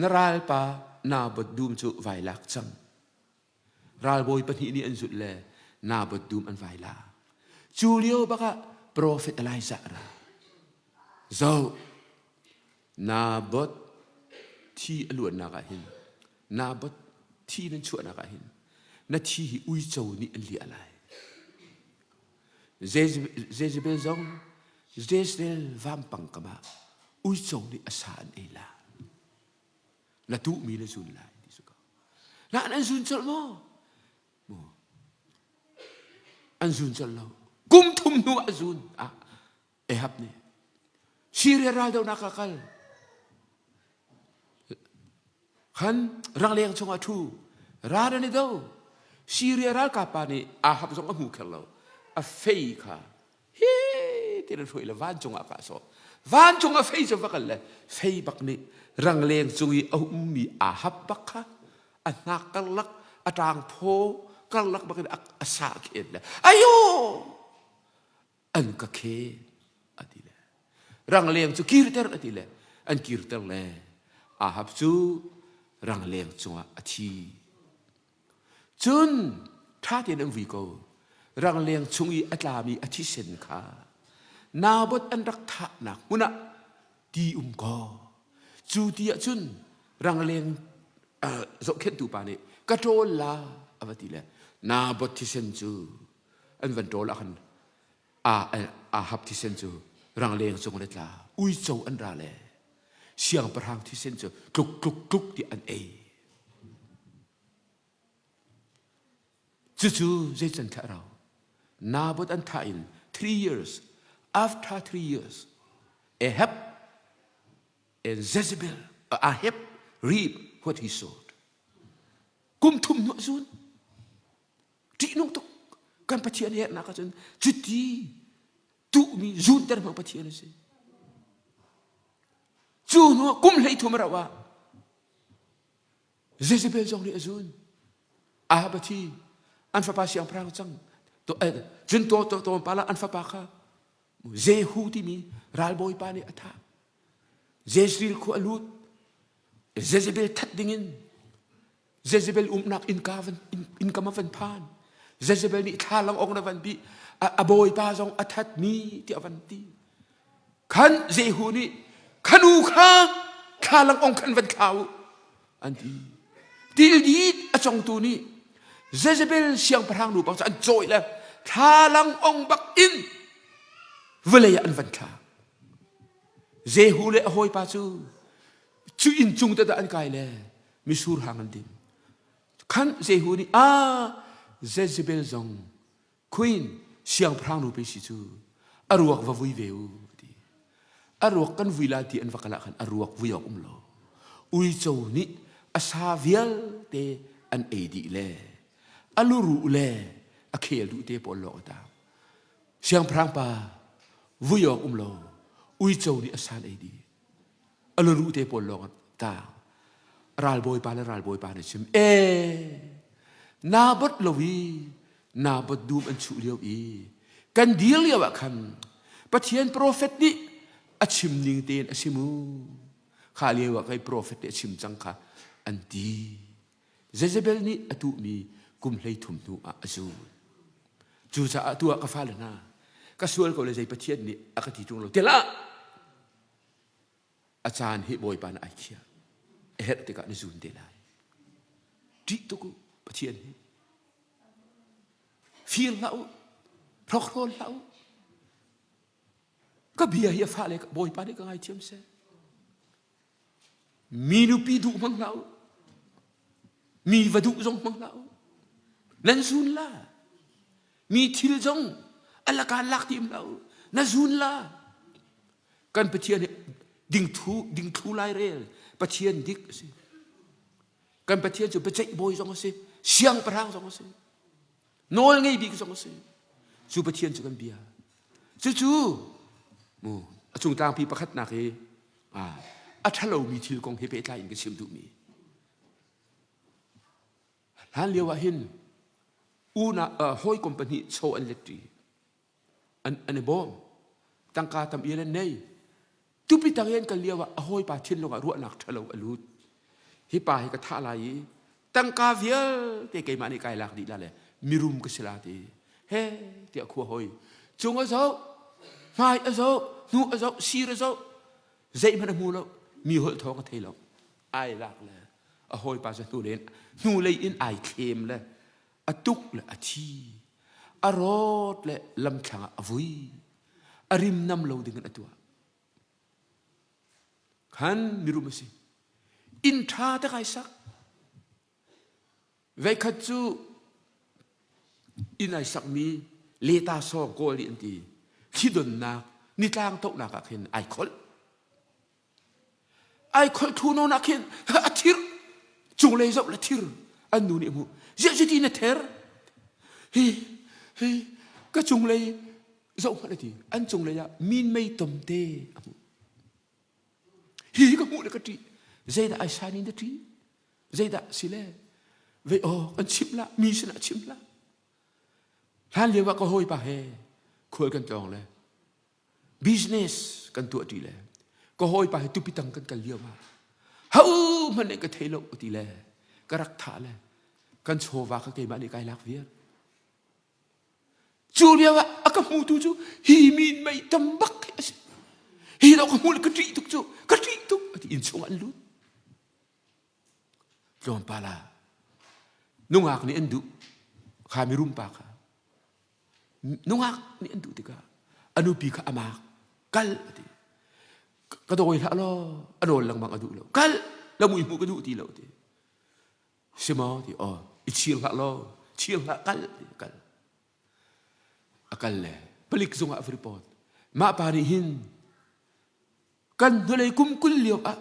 S1: na ralpa Naboth dum cu vai lak cang. Ralbawi pahnih nih an zulh le Naboth dum an vai la. Cu lio bak ah profet Elijah a ra. Zoh, Naboth thi a luannak ah hin Naboth thi nan chuahnak ah hin na thi hi uico nih an liah lai. Jezebel zong Jezreel vampang kam ah uico nih a sa an ei la. Na tuhmi na zun lai ti si ko. Na an zun colh maw? An zun colh lo. Kum thum hnu ah zun. Ah, Ahab nih Syria raldohnak ah kal. Khan rangleng chungah ṭhu. Ral an i do. Syria ralkap pa nih Ahab zong a hmu kher lo. A fei kha hi ti na hruai le vancung ah kah sawh. Vancung ah fei cu va kal le fei bak nih rangleng cung i a ummi Ahab bak kha a hnak karlak a ṭang phaw karlak bak in a sah khen le ayo an ka khen a ti le rangleng cu kirter a ti le an kirter le Ahab cu rangleng cungah a thi. Cun ṭha tein an vui ko. Rangleng chung i a tlami a thisen kha Naboth an rak thahnak hmun ah ti um kaw cu ti ahcun rangleng zohkhenhtu pa nih ka ṭawl la a va ti le Naboth thisen cu an van ṭawl ah khan Ahab thisen cu rangleng cung le tla uico an ra le siangpahrang thisen cu tluk tluk tluk ti an ei. Cucu zei can thlah rau? Naboth an thah in 3 years, after 3 years, Ahab and Jezebel, Ahab reap what he sowed. Kum thum hnu zun. Ṭihnung tuk kan Pathian hernak ahcun cuti tuhmi zunter hmang Pathian a si. Cu hnu kum 33 a rauh ah Jezebel zong nih a zun. Ahab a thi. An fapa siangpahrang cang. Cun tlawmpal ah an fapa kha Jehu timi ralbawipa nih a thah. Jezreel khua a lut. Jezebel that dingin Jezebel umnak innka van innkam a van phan. Jezebel nih thlalang ong na van bih. A bawipa zong a thatmi tiah a van ti. Khan Jehu nih khanu kha thlalang ong khan van thla u an ti. Tildit a congtu nih Jezebel siangpahrang nu bang cu an cawih le thlalang ong bak in vawlei ah an van thla. Jehu le a hawipa cu cu inn cung te dah an kai le misur hang an din. Khan Jehu nih a Jezebel zong Queen siangpahrang nu pe si cu a ruak va vui ve u ti. A ruak kan vui la ti an va kal ah khan a ruak vui awk um lo. Uico nih a sa vialte an ei dih le a luruh le a khel duh te pawl lawng a tang. Siangpahrang pa vui awk um lo. Uico nih a san ei dih. A luruh te pawl lawng tang. Ralbawipa le ralbawipa nih chim e naa bot lo i naa bot dum an chuh lio i kan dir lio ah khan Pathian profet nih a chim ning tein a si mu kha lio ah kai profet nih a chim cang kha an ti. Jezebel nih a tuhmi kum 33 hnu ah a zul. Cucaah tu ah ka fale hna ka sual ko le zei Pathian nih a ka ti ṭung lo tilah a caan hi Bawipa nih ai khiah. A herh tikah na zun te lai. Ṭih tuk u Pathian hi. Fir hlah u, hrokhrawl hlah u. Ka bia hi a fah le Bawipa nih ka ngaithiam seh. Mi nupi duh hmang hlah u. Mi va duh zong hmang hlah u. Nan zun la. Mi thil zong a laka lak tim hlah u. Na zun la. Kan Pathian hi dingthu dingthlu lai rel Pathian dik a si. Kan Pathian cu biaceih bawi zong a si, siangpahrang zong a si, nawl ngei bik zong a si. Cu Pathian cu kan bia. Cucu mu a cung tlangpi pakhatnak hi a ṭhalomi thil kong he pehtlai in ka chim duhmi. Hlan lio ah hin una hawikom pahnih chaw an let ṭi. An, an i bawm. Tangka tam ial an nei. Tupi tang i an kal lio ah a hawipa thinlung ah ruahnak ṭhalo a lut. Hi pa hi ka thah lai i tangka vialte keimah nih kai lak dih la le mirum ka si la ti. He tiah khua hoi. Cung a zoh, hmai a zoh, hnu a zoh, sir a zoh. Zeihmanh a hmu lo. Mi holh thawng a thei lo. Ai lak le a hawipa cu hnu lei in hnu lei in ai thlem le a tuk le a thi. A rawt le lamthlang ah a vui. A rim nam lo ding in a tuah. Khan mirum a si. Inn ṭha te kai sak. Veikhat cu inn ai sakmi leta saw kawl nih an ti. Thidonnak nitlang tohnak ah khin ai kholh. Ai kholh thu nawn ah khin a thir cunglei zoh le thir an nu nih hmuh. Ziah cuti na ther? Hi hi ka cunglei zoh hmanh a ti. An cunglei ah minmei tomte a hmuh. Hi ka hmuh le ka ṭih. Zeidah ai san in na ṭih? Zeidah si le? Vei aw kan chimh lah, mi sinah chim hlah. Hlan lio ah ka hawipa he khual kan tlawng le business kan tuah ṭi le ka hawipa he tupi tang kan kal lio ah ho hmanh nih ka thei lo ti le ka rak thah le kan chawva kha keimah nih kai lak viar. Cu lio ah a ka hmutu cu hi min mei tam bak hi a si. Hi lo ka hmuh le ka ṭih tuk cu ka ṭih tuk a ti inn chung an lut. Tlawmpal ah nungak nih an duh kha mirum pa kha nungak nih an duh tikah a nupi kha amak kal a ti. Ka dawi hlah law a nawl lengmang a duh lo. Kal la mui hmuh ka duh ti lo ti. Si maw ti aw i chir hlah law chir hlah kal ti kal. A kal le palik zung ah report. Mah pa nih hin kan hnulei kum 20 lio ah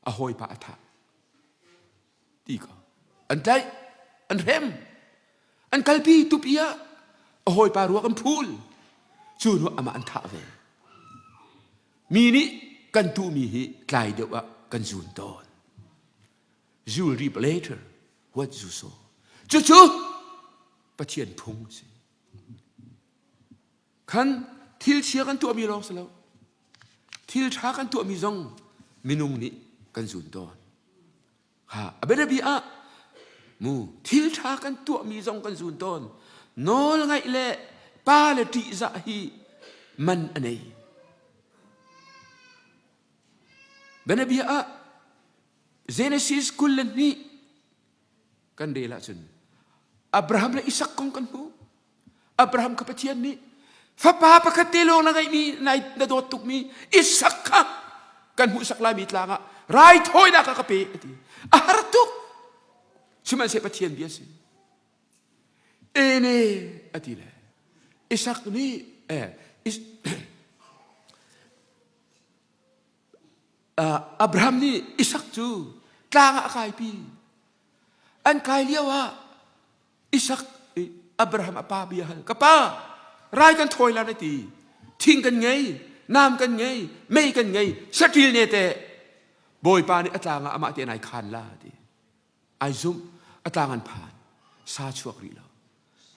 S1: a hawipa a thah ti ko. An tlaih, an hrem, an kalpi tupi ah a hawipa ruak an phul. Cu hnu amah an thah ve. Mi nih kan tuhmi hi tlai deuh ah kan zun tawn. You will reap later what you sow. Cucu Pathian phung a si. Khan thil chia kan tuahmi lawng si lo. Thil ṭha kan tuahmi zong minung nih kan zun tawn. Ha, a bianabi ah mu thil ṭha kan tuahmi zong kan zun tawn. Nawl ngaih le pa le ṭihzah hi man a nei. Bianabia ah Genesis 22 kan rel ahcun Abraham le Isak kong kan hmuh. Abraham kha Pathian nih fapa pakhat te lawng na ngeihmi na dawt tukmi Isak kha kan hmuhsak laimi tlang ah raithawinak ah ka pe a ti. A har tuk. Sihmanhsehlaw Pathian bia si. Ene a ti le Isak nih eh, is, Abraham nih Isak cu tlang ah a kaipi. An kai lio ah Isak Abraham a pa bia hal ka pa rai kan thawi lan a ti thing kan ngei nam kan ngei mei kan ngei saṭil ne te Bawipa nih a tlang ah amah te ai khan la ti ai zumh a tlang an phan sa chuak rih lo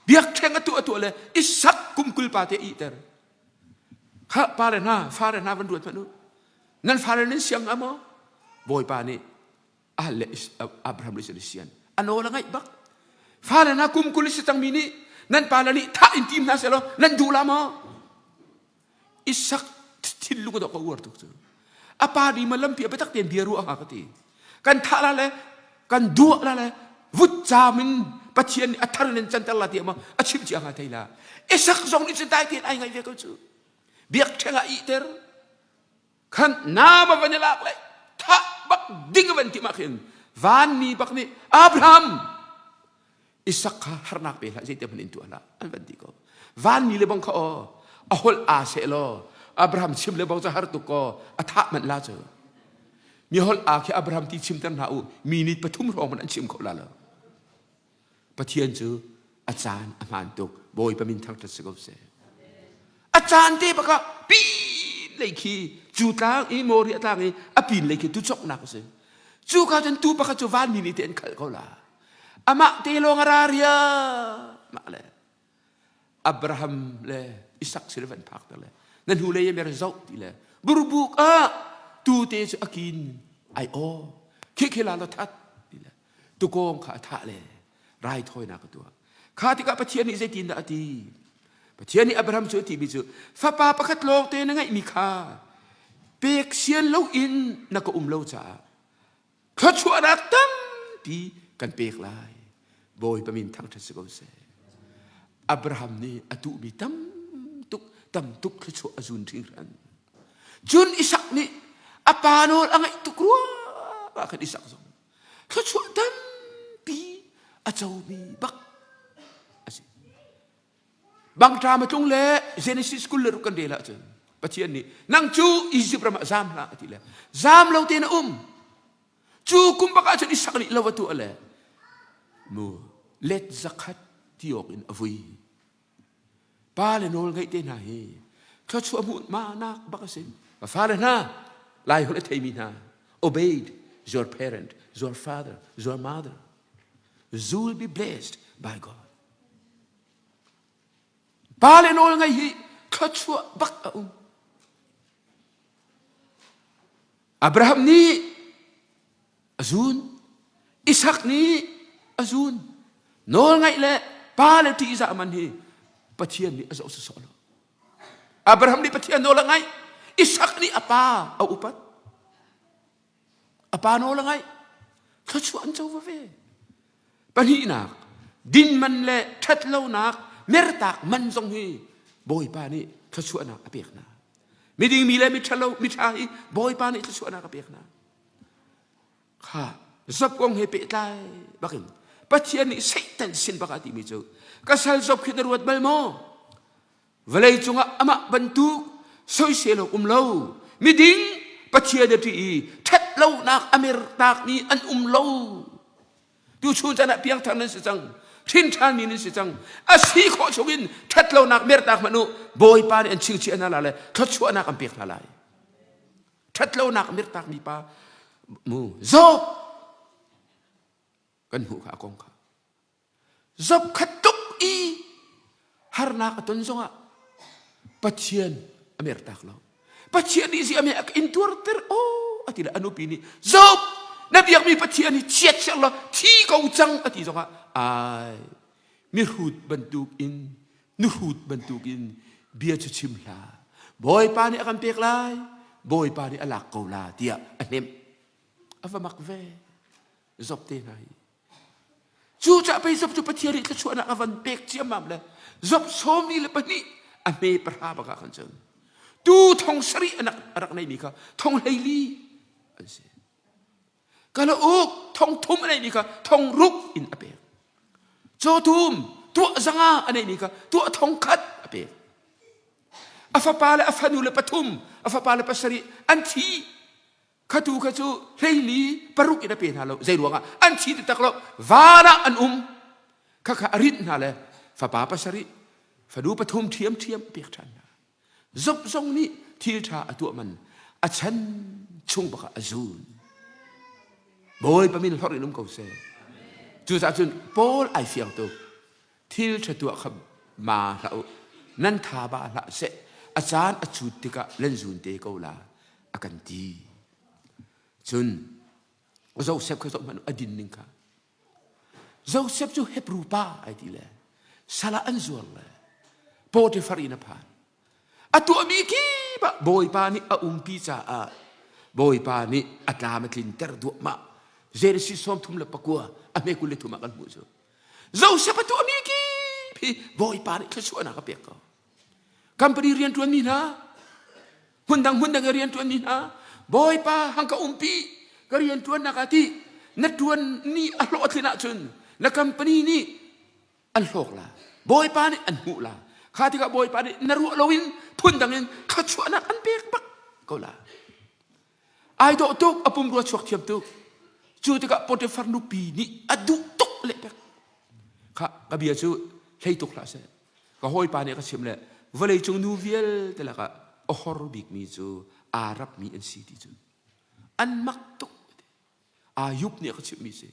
S1: biakṭheng a tuah tuah le Isak kum 20 pa te ihter kha pa le hna fa le hna van ruat hmanh u nan fa le nan siang hnga maw Bawipa nih a le Abraham le sin sian a nawl a ngaih bak fa le hna kum 20 si cangmi nih nan pa le nih thah in tim hna selaw nan duh la maw Isak thinlung a dawh ka uar tuk cu. A pa nih ma lampi a biatak tein bia ruah hnga ka ti. Kan thah la le kan duah la le vutcaam in Pathian nih a thar in canter la ti ma a chimh cia hnga thei la. Isak zong nih cun dai tein ai ngaih ve ko cu. Biakṭheng ah ihter. Khan nama van i lak le thah bak ding van ti ma khin vanmi bak nih Abraham Isak kha harnak pe hlah zeiti hmanh in tuah hlah an van ti ko vanmi le bang kha aw a holh aa seh law Abraham chim le bang cu har tuk kaw a thah manh la cu mi holh aa khi Abraham ti chimter hna u minute pathum hrawng hmanh an chim kho la lo Pathian cu a caan a hmaan tuk Bawipa min thangṭhat si ko seh a caan te bak ah pin lei khi cu tlang i Moriah tlang i a pin lei khi tu cawknak a si cu ka cun tu pakhat cu vanmi nih te an khalh ko la amah te lawng a ra ria mah le. Abraham le Isak sin van phak ter le na hnu lei mer zoh ti le burbuk ah tu te cu akin ai aw khi khi la lo that ti le tukawng kha a thah le raithawinak a tuah. Kha tikah Pathian nih zeitindah a ti? Pathian nih Abraham cu a timi cu fapa pakhat lawng te na ngeihmi kha pek sian loin na ka um lo caah thluachuahnak tampi kan pek lai. Bawipa min thangṭhat si ko seh. Abraham nih a tuhmi tam tuk tam tuk thluachuah a zun hringhran. Cun Isak nih a pa nawl a ngaih tuk ruangah khan Isak zong thluachuah tampi a comi bak a si. Bangṭam a tlung le Genesis 26 kan rel ahcun Pathian nih nang cu Izipt ram ah zaam hlah a ti le zaam lo tein a um. Cu kum bak ahcun Isak nih lo a tuah le mu let zakhat ti awk in a vui. Pa le nawl ngeih te hna hi thluachuah hmuh nak bak a si. Fale hna, Lai holh a theimi hna, obeyed your parent, your father, your mother. You will be blessed by God. Pa le nawl ngeih hi thluachuah bak a um. Abraham nih a zun. Isak nih a zun. Nawlngaih le pa le ṭihzah man hi Pathian nih a zoh sawsawh lo. Abraham nih Pathian nawl a ngaih. Isak nih a pa a upat. A pa nawl a ngaih. Thluachuah an co ve. Pahnihnak, din man le ṭhatlonak mertak man zong hi Bawipa nih thluachuahnak a pek hna. Miding mi le miṭhalo miṭha hi Bawipa nih thluachuahnak a pek hna. Kha Job kong he pehtlai bakin Pathian nih Satan sin bak a timi cu ka sal Job khi na ruat bal maw? Vawlei cungah amah bantuk soisel awk um lo miding Pathian a ṭih i ṭhatlonak a mertakmi an um lo. Tuchun caan ah piangthar nan si cang, hrin ṭhanmi nan si cang. A si khawh chungin ṭhatlonak mertak hmanh u Bawipa nih an chingchiah hna lai le thluachuahnak an pek hna lai. Ṭhatlonak a mertakmi pa mu Job kan hmuh kha a kong kha. Job khat tuk i harnak a ton zongah Pathian a mertak lo. Pathian nih zi a me a ka intuarter aw a ti le a nupi nih Job na biakmi Pathian hi chiat ser law thi ko cang a ti zongah ai mihrut bantukin nuhrut bantukin bia cu chim hlah. Bawipa nih a kan pek lai, Bawipa nih a lak ko la tiah a hnemh. A va mak ve. Job te hna hi. Cucaah pei Job cu Pathian nih thluachuahnak a van pek ciammam le Job 42 a hme pahra bak ah khan cun tu thong sarih a rak neimi kha thong hleili an si. Kalauk thong thum a neimi kha thong ruk in a pek. Cawtum tuah zanga a neimi kha tuah thong khat a pek. A fapa le a fanu le pathum, a fapa le pasarih an thi Khatu kha cu hleili paruk in a pe hna lo. Zei ruangah an thi taktak lo. Van ah an um. Khakha a rinh hna le fapa pasarih, fanu pathum ṭhiamṭhiam a pek ṭhan hna. Job zong nih thil ṭha a tuah man a chan chung bak ah a zun. Bawipa min hlorh in um ko seh. Cucaah cun Paul ai fiang tuk. Thil ṭha tuah kha ma hlah u. Nan tha ba hlah seh. A caan a cut tikah nan zun te ko la a kan ti. Cun Joseph kha zoh hmanh a din ning kha. Joseph cu Hebrew pa ai ti le salah an zuar le Potiphar in a phan. A tuahmi kip ah Bawipa nih a umpi caah Bawipa nih a tlam a tlinter duahmah. Genesis 39 a hme 23 ah kan hmuh cu. Joseph a tuahmi kip hi Bawipa nih thluachuahnak a pek ko. Company rianṭuanmi hna, hmundang hmundang i rianṭuanmi hna, Bawipa hang ka umpi, ka rianṭuannak ah ti, na ṭuan ni a hlawhtlin ahcun na company nih an hlawk la. Bawipa nih an hmuh la. Kha tikah Bawipa nih na ruah loin phundang in thluachuahnak an pek bak ko la. Ai dawh tuk, a pumrua chuak thiam tuk. Cu tikah Potifar nupi nih a duh tuk lehpek. Kha ka bia cu hlei tuk hlah seh. Ka hawipa nih a ka chimh le vawleicung nu vialte lakah a hor bikmi cu Arab mi an si ti cu. An mak tuk. Ayub nih a ka chimhmi si.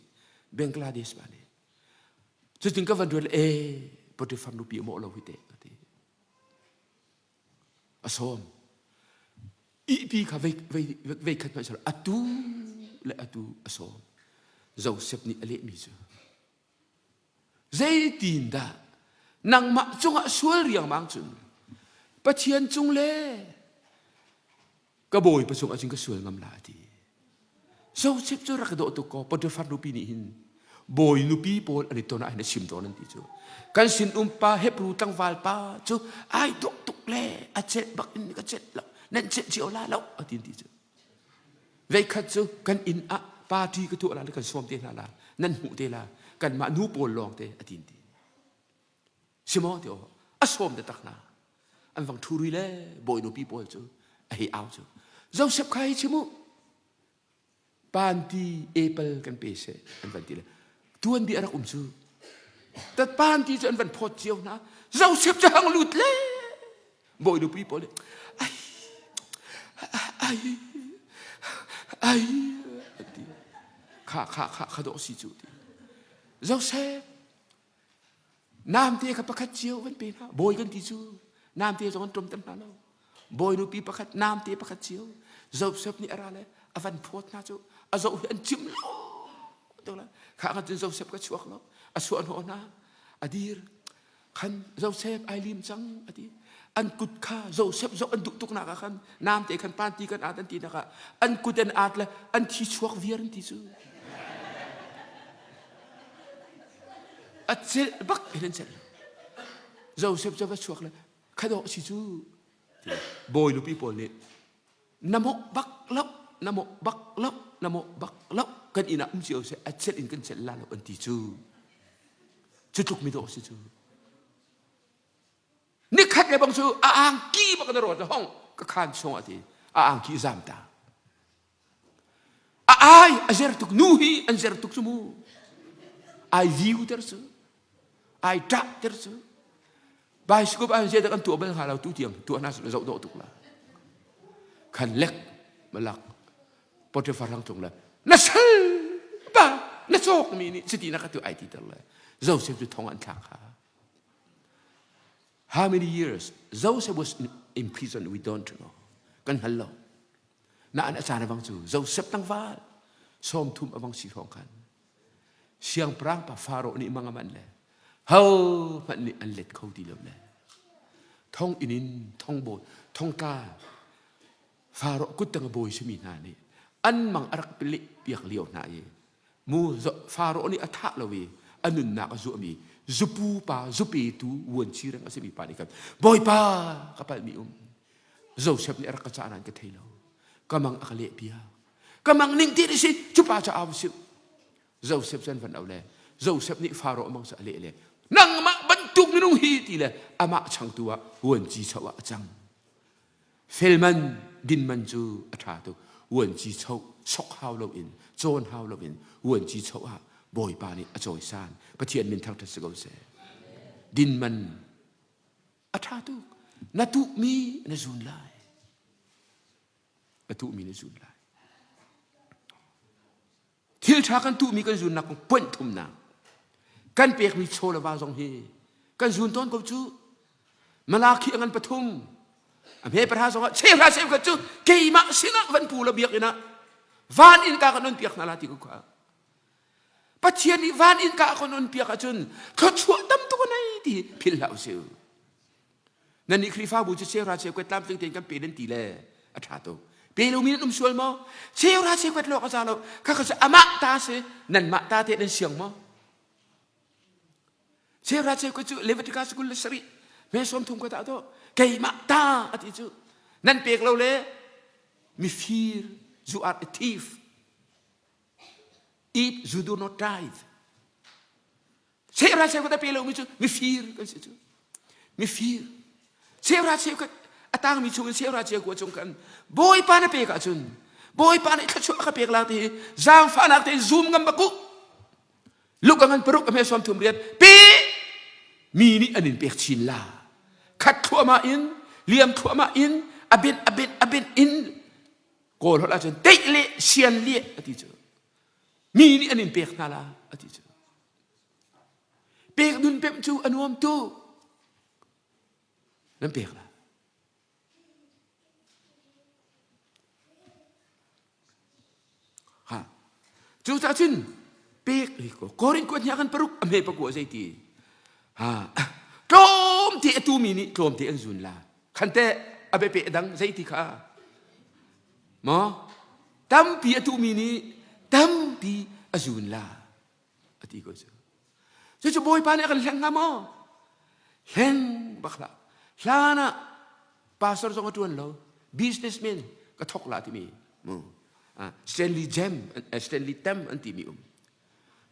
S1: Bangladesh pa nih. Cutin ka van ruat le ee. Potifar nupi a mawh lo hi teh a ti. A sawm. Ihpi kha vei, vei, vei khat hmanh atu le atu a sawm. Joseph nih a lehmi cu zeitin dah nangmah cungah sual riangmang cun Pathian cung le ka bawipa cung ahcun ka sual ngam la a ti. Joseph cu rak dawh tuk kaw Potiphar nupi nih hin bawi nupi pawl an i ton ah hin a chim tawn an ti cu. Kan sin um pa Hebrew tlangval pa cu ai dawh tuk le a celh bak in ka celh lo nan celh cio la lo a ti an ti cu. Veikhat cu kan inn ah party ka tuah la le kan sawm te hna la nan hmuh te la kanmah nu pawl lawng te a ti an ti. Simo ti aw a sawm te tak hna. An vang ṭhu rui le bawi nupi pawl cu a hei au cu. Joseph kha hi chim u. Panti apple kan pe seh an van ti le tuan bi a rak um cu. Tat panti cu an van phawt cio hna. Joseph cu hang lut le bawi nupi pawl nih ai ai ai an ti. Kha kha kha kha dawh si cu ti. Joseph Namte kha pakhat cio van pe hna. Bawi kan ti cu namte zong an ṭom ter hna lo. Bawi nupi pakhat namte pakhat cio. Joseph nih a ra le a van phawt hna cu a zoh hi an cim lo. Kha kan cun Joseph ka chuak lo. A chuah hnawh hna. A dir. Khan Joseph ai lim cang a ti. An kut kha Joseph zoh an duh tuk nak ah khan namte khan panti kan at an ti nak ah an kut an at le an thi chuak viar an ti cu. A celh bak in an celh. Joseph cu va chuak le khadawh si cu bawi nupi pawl nih na mawh bak lo na mawh bak lo na mawh bak lo kan inn ah um cio seh a celh in kan celh la lo an ti cu cu tluk mi dawh si cu Nikhat le bang cu a angki bak na rawt hong ka khan chung a ti a angki zam ta a ai a zer tuk nu hi an zer tuk cu mu ai viu ter cu ai ṭah ter cu bicycle an zer kan tuah bal hnga lo tu tiang tuah hna zoh dawh tuk la khan lek malak Potiphar hang cung le na sal pa na cawk mi nih cuti na ka tu ai ti ter le Joseph cu thong an thlak kha How many years Joseph was in prison we don't know. Kan hngal lo. Na an a caan avang cu Joseph tlangval 30 avang si hrawng khan siangpahrang pa Faro nih mang aman le ho hmanh nih an let kho ti lo le thong inn in thong bawi thongtla Faro kuttang a bawi simi hna nih an mang a rak leh piak lio hna i Mu Faro nih a thah lo i a nunnak a zuahmi zupu pa zupetu vuanci reng a simi pa nih khan Bawipa ka palhmi um Joseph nih a rak ka cah nain ka thei lo ka mang a ka leh piak ka mang ning ti si cu pa cu au si Joseph cu an van au le Joseph nih Faro mang cu a leh le nangmah bantuk minung hi ti le amah changtu ah vuanci cho ah a cang Felman dinman cu a ṭha tuk. Vuanci choh sok hau loin cawn hau loin vuanci choh ah Bawipa nih a cawisan. Pathian min thangṭhat si ko seh. Dinman a ṭha tuk. Na tuhmi na zun lai. Na tuhmi na zun lai. Thil ṭha kan tuhmi kan zunnak kong ponh thumnak kan pekmi chaw le va zong hi kan zun tawn ko cu. Malakhi a ngan pathum a hme pahra zongah cheuhra cheukhat cu keimah sinah van pu la biakinn ah van innka kan on piak hna la ti ko kha. Pathian nih van innka a kan on piak ahcun thluachuah tam tuk a nei ti philh hlah usih. Nan nih Khrihfabu cu cheuhra cheukhat tlamtling tein kan pe nan ti le a ṭha tuk. Pe lomi nan um sual maw? Cheuhra cheukhat lawng a za lo. Kha kha cu amah ta si, nanmah ta te nan siang maw? Cheuhra cheukhat cu Leviticus 27 me 30 ka dah to keimah ta a ti cu nan pek lo le mifir you are a thief if you do not tithe Cheuhra cheukhat a pe lomi cu mifir kan si cu. Mifir. Cheuhra cheukhat a tangmi chungin cheuhra cheukua chung khan Bawipa na pek ahcun Bawipa nih thluachuah ka pek la ti hi zaangfahnak tein zum ngam bak u. Luk a ngan paruk a hme sawm thum riat pe mi nih an in pek chin la. Khat thluahmah in liam thluahmah in a ben a ben a ben in kawl holh ahcun teih le sian lieh a ti cu. Mi nih an in pek hna la a ti cu. Pek nun pek. pemh cu a nuam tuk. Nan pek la. Ha. Cucaah cun pek hi ko Korin kuat hniah kan paruk a hme pakua zei ti. Ha. Tlawmte a tumi nih tlawmte an zun la. Khante a biape dang zei ti kha. Maw? Tampi a tumi nih tampi a zun la. A ti ko cu. Cucu Bawipa nih a kan hleng hnga maw? Hleng bak hlah. Hlan ah pastor zong a ṭuan lo. Businessman ka thok la timi mu. Stanley Jam, Stanley Tam an timi um.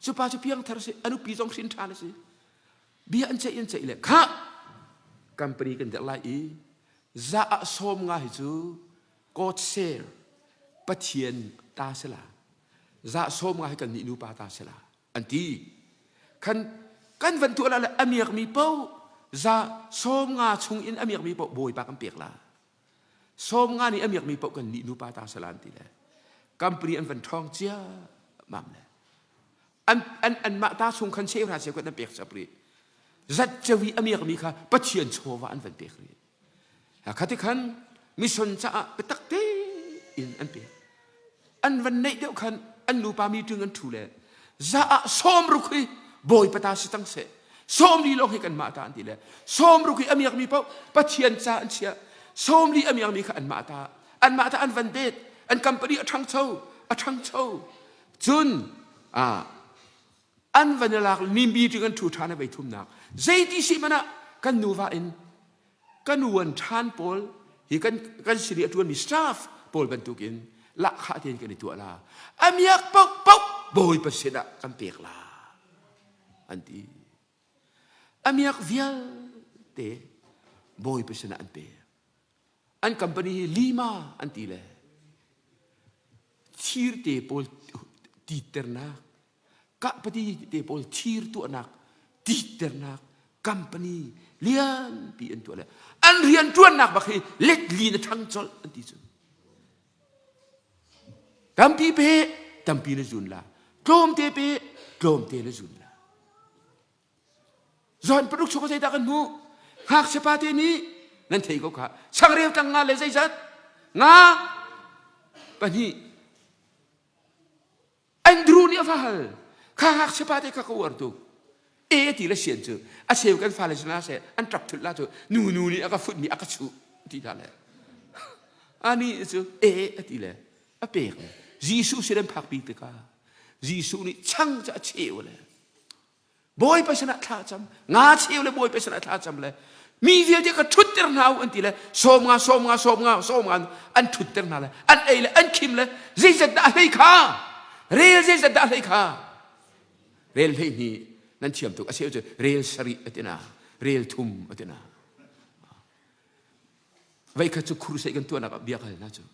S1: Cu pa cu piangthar si, a nupi zong hrin ṭhan a si. Bia an ceih an ceih le khah company kan dirh lai i za ah sawm nga hi cu God share Pathian ta si la. Za sawm nga hi kan nih nupa ta si la. An ti. Kan kan van tuah la le a miakmi paoh za 50 chung in a miakmi paoh bawipa kan pek la. 50 nih a miakmi paoh kan nih nupa ta sala an ti le company an van ṭhawng cia mam le an an an mah ta chung khan cheu hra cheu kan an pek chap rih zat cewi a miakmi kha Pathian chawva an van pek rih Khati khan mission caah biatak tein an pek. An van neih deuh khan an nupa meeting an ṭhu le za ah sawm ruk hi bawipa ta si cang seh. Sawm li lawng hi kanmah ta an ti le sawm ruk hi a miakmi paoh Pathian ca an chiah. Sawm li a miakmi kha anmah ta. Anmah ta an van bet. An company a ṭhangcho. A ṭhangcho. Cun ah an van i lak mi meeting an ṭhu ṭhan a vei thumnak. Zeiti si hmanh ah kan nuva in kan uan ṭhan pawl hi kan kan sin i a ṭuanmi staff pawl bantukin lahkhah tein kan i tuah la a miak paohpaoh bawipa sinah kan pek la an ti a miak vialte bawipa sinah an pek an company hi lima an ti le thirte pawl titternak kahpati te pawl thir tuahnak titternak company lianpi an tuah le an rian ṭuannak bak hi let li na ṭhang colh an ti cun tampi pe tampi na zun la tlawmte pe tlawmte na zun la Zon paruk chung zeidah kan hmuh ngakchia pa te nih nan thei ko kha changreu tang nga le zeizat nga pahnih Andrew nih a va hal. Kha ngakchia pa te kha ka uar tuk. E ti le sian cu a cheu kan fale sinah seh an ṭap thut la cu nu nu nih a ka futmi a ka chuh ti ta le. Ani cu e a ti le a pek le Jesuh sin an phakpi tikah Jesuh nih chang cu a cheu le Bawipa sinah thla cam nga cheu le Bawipa sinah thla cam le mi vialte ka ṭhutter hna u an ti le sawm nga sawm nga sawm nga sawm nga an ṭhutter hna le an ei le an khim le zeizat dah hlei kha rel zeizat dah hlei kha rel hlei hni nan thiam tuk a cheu cu rel sarih a ti na rel thum a ti na vei kha cu khur sei kan tuahnak ah bia ka hal hna cu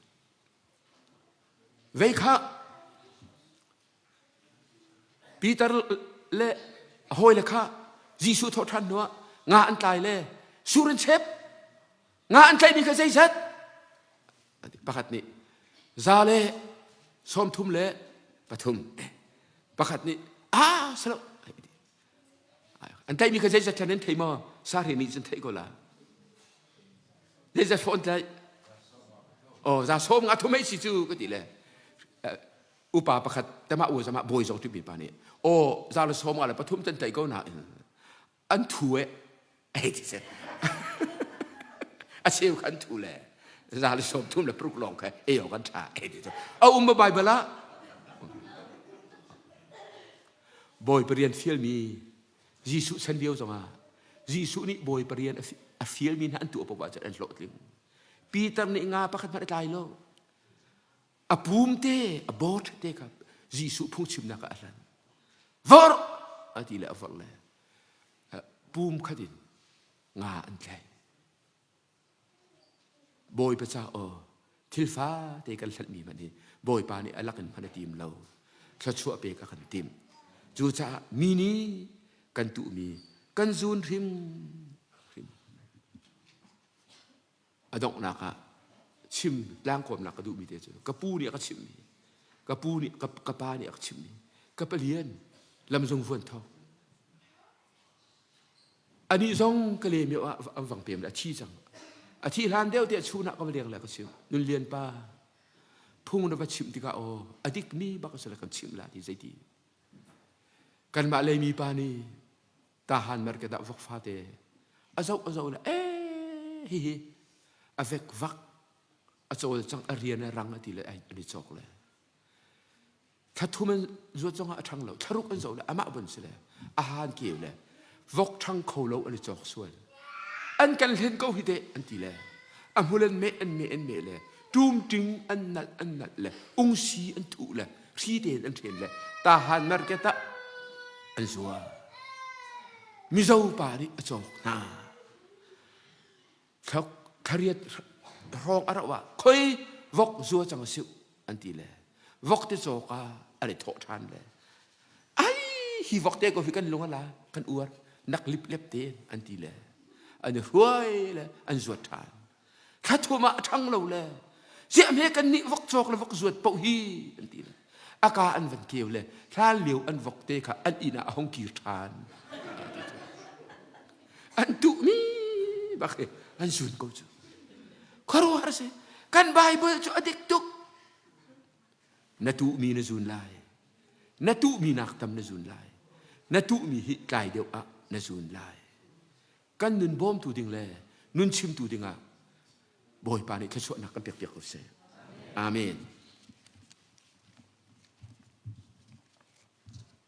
S1: vei kha Peter le a hawile kha Jesuh thawh ṭhan hnuah nga an tlai le sur an chep. Nga an tlaihmi kha zeizat? Pakhat nih za le 33. Pakhat nih ah salo. An tlaihmi kha zeizat ṭhan an thei maw? Sahri nih cun theih ko la. Zeizat fawh an tlaih? Oh, za sawm nga thum ei si cu ka ti le upa pakhat tamah u zamah bawi zong timi pa nih aw za le sawm nga le pathum tan tai ko na an thu e ei ti se a cheu khan thu le za le sawm thum le pruk lawng kha ei o kan tha ei ti a um ba bible ah bawi parian fial mi Jesuh chan lio zongah Jesuh nih bawi parian a fial mi hna an tuah poah cun an hlawhtling Peter nih nga pakhat hmanh a tlai lo A pum te, a board te kha Jesuh phungchimnak ah a hlan. Vorh a ti le a vorh le pum khat in nga an tlaih. Bawipa ca aw thil fate kan hlatmi hmanh hi Bawipa nih a lak in hman a tim lo. Thluachuah pek a kan timh. Cucaah mi nih kan tuhmi kan zun hrim hrim. A donghnak ah chim tlangkawmnak ka duhmi te cu ka pu nih a ka chimhmi ka pu nih ka, ka pa nih a ka chimhmi ka palian lamzung vuan thawk. Anih zong ka le mio ah an vang pem le a thi cang. A thi hlan deuh te chun ah ka va leng le ka chim. Nun lian pa phung na va chimh tikah aw a dik mi bak a si le kan chimh la ti zeiti. Kanmah leimi pa nih tahan market ah vok fate a zoh a zoh le ee hihi a vek vak a cawl cang a rian a rang a ti le an i cawk le thla thum an zuat zongah a ṭhang lo thlaruk an zoh le amah bon si le a han keu le vok ṭhang kho lo an i cawk sual an kan hlen ko hi teh an ti le a hmul an meh an meh an meh le ṭumṭing an nalh an nalh le ungsi an thuh le hri tein an ṭhen le tahan market ah an zuar Mizo pa nih a cawk hna thlariat hrawng a rauh ah khoi vok zua cang siu an ti le vok te cawk ah an i thawh ṭhan le ai hi vok te ko hi kan lung a la kan uar nak lip lep te an ti le an i hruai le an zuat ṭhan thla thum ah a ṭhang lo le ziah hme kan nih vok cawk le vok zuat paoh hi an ti le a ka an van keu le hlan lio an vok te kha an inn ah a hong kir ṭhan an tuhmi bak hi an zun ko cu khuaruahhar si kan Bible cu a dik tuk na tuhmi na zun lai na tuhmi nak tam na zun lai na tuhmi hi tlai deuh ah na zun lai kan nun bawmtu ding le nun chimtu dingah Bawipa nih thluachuahnak kan pek piak ko seh. Amen.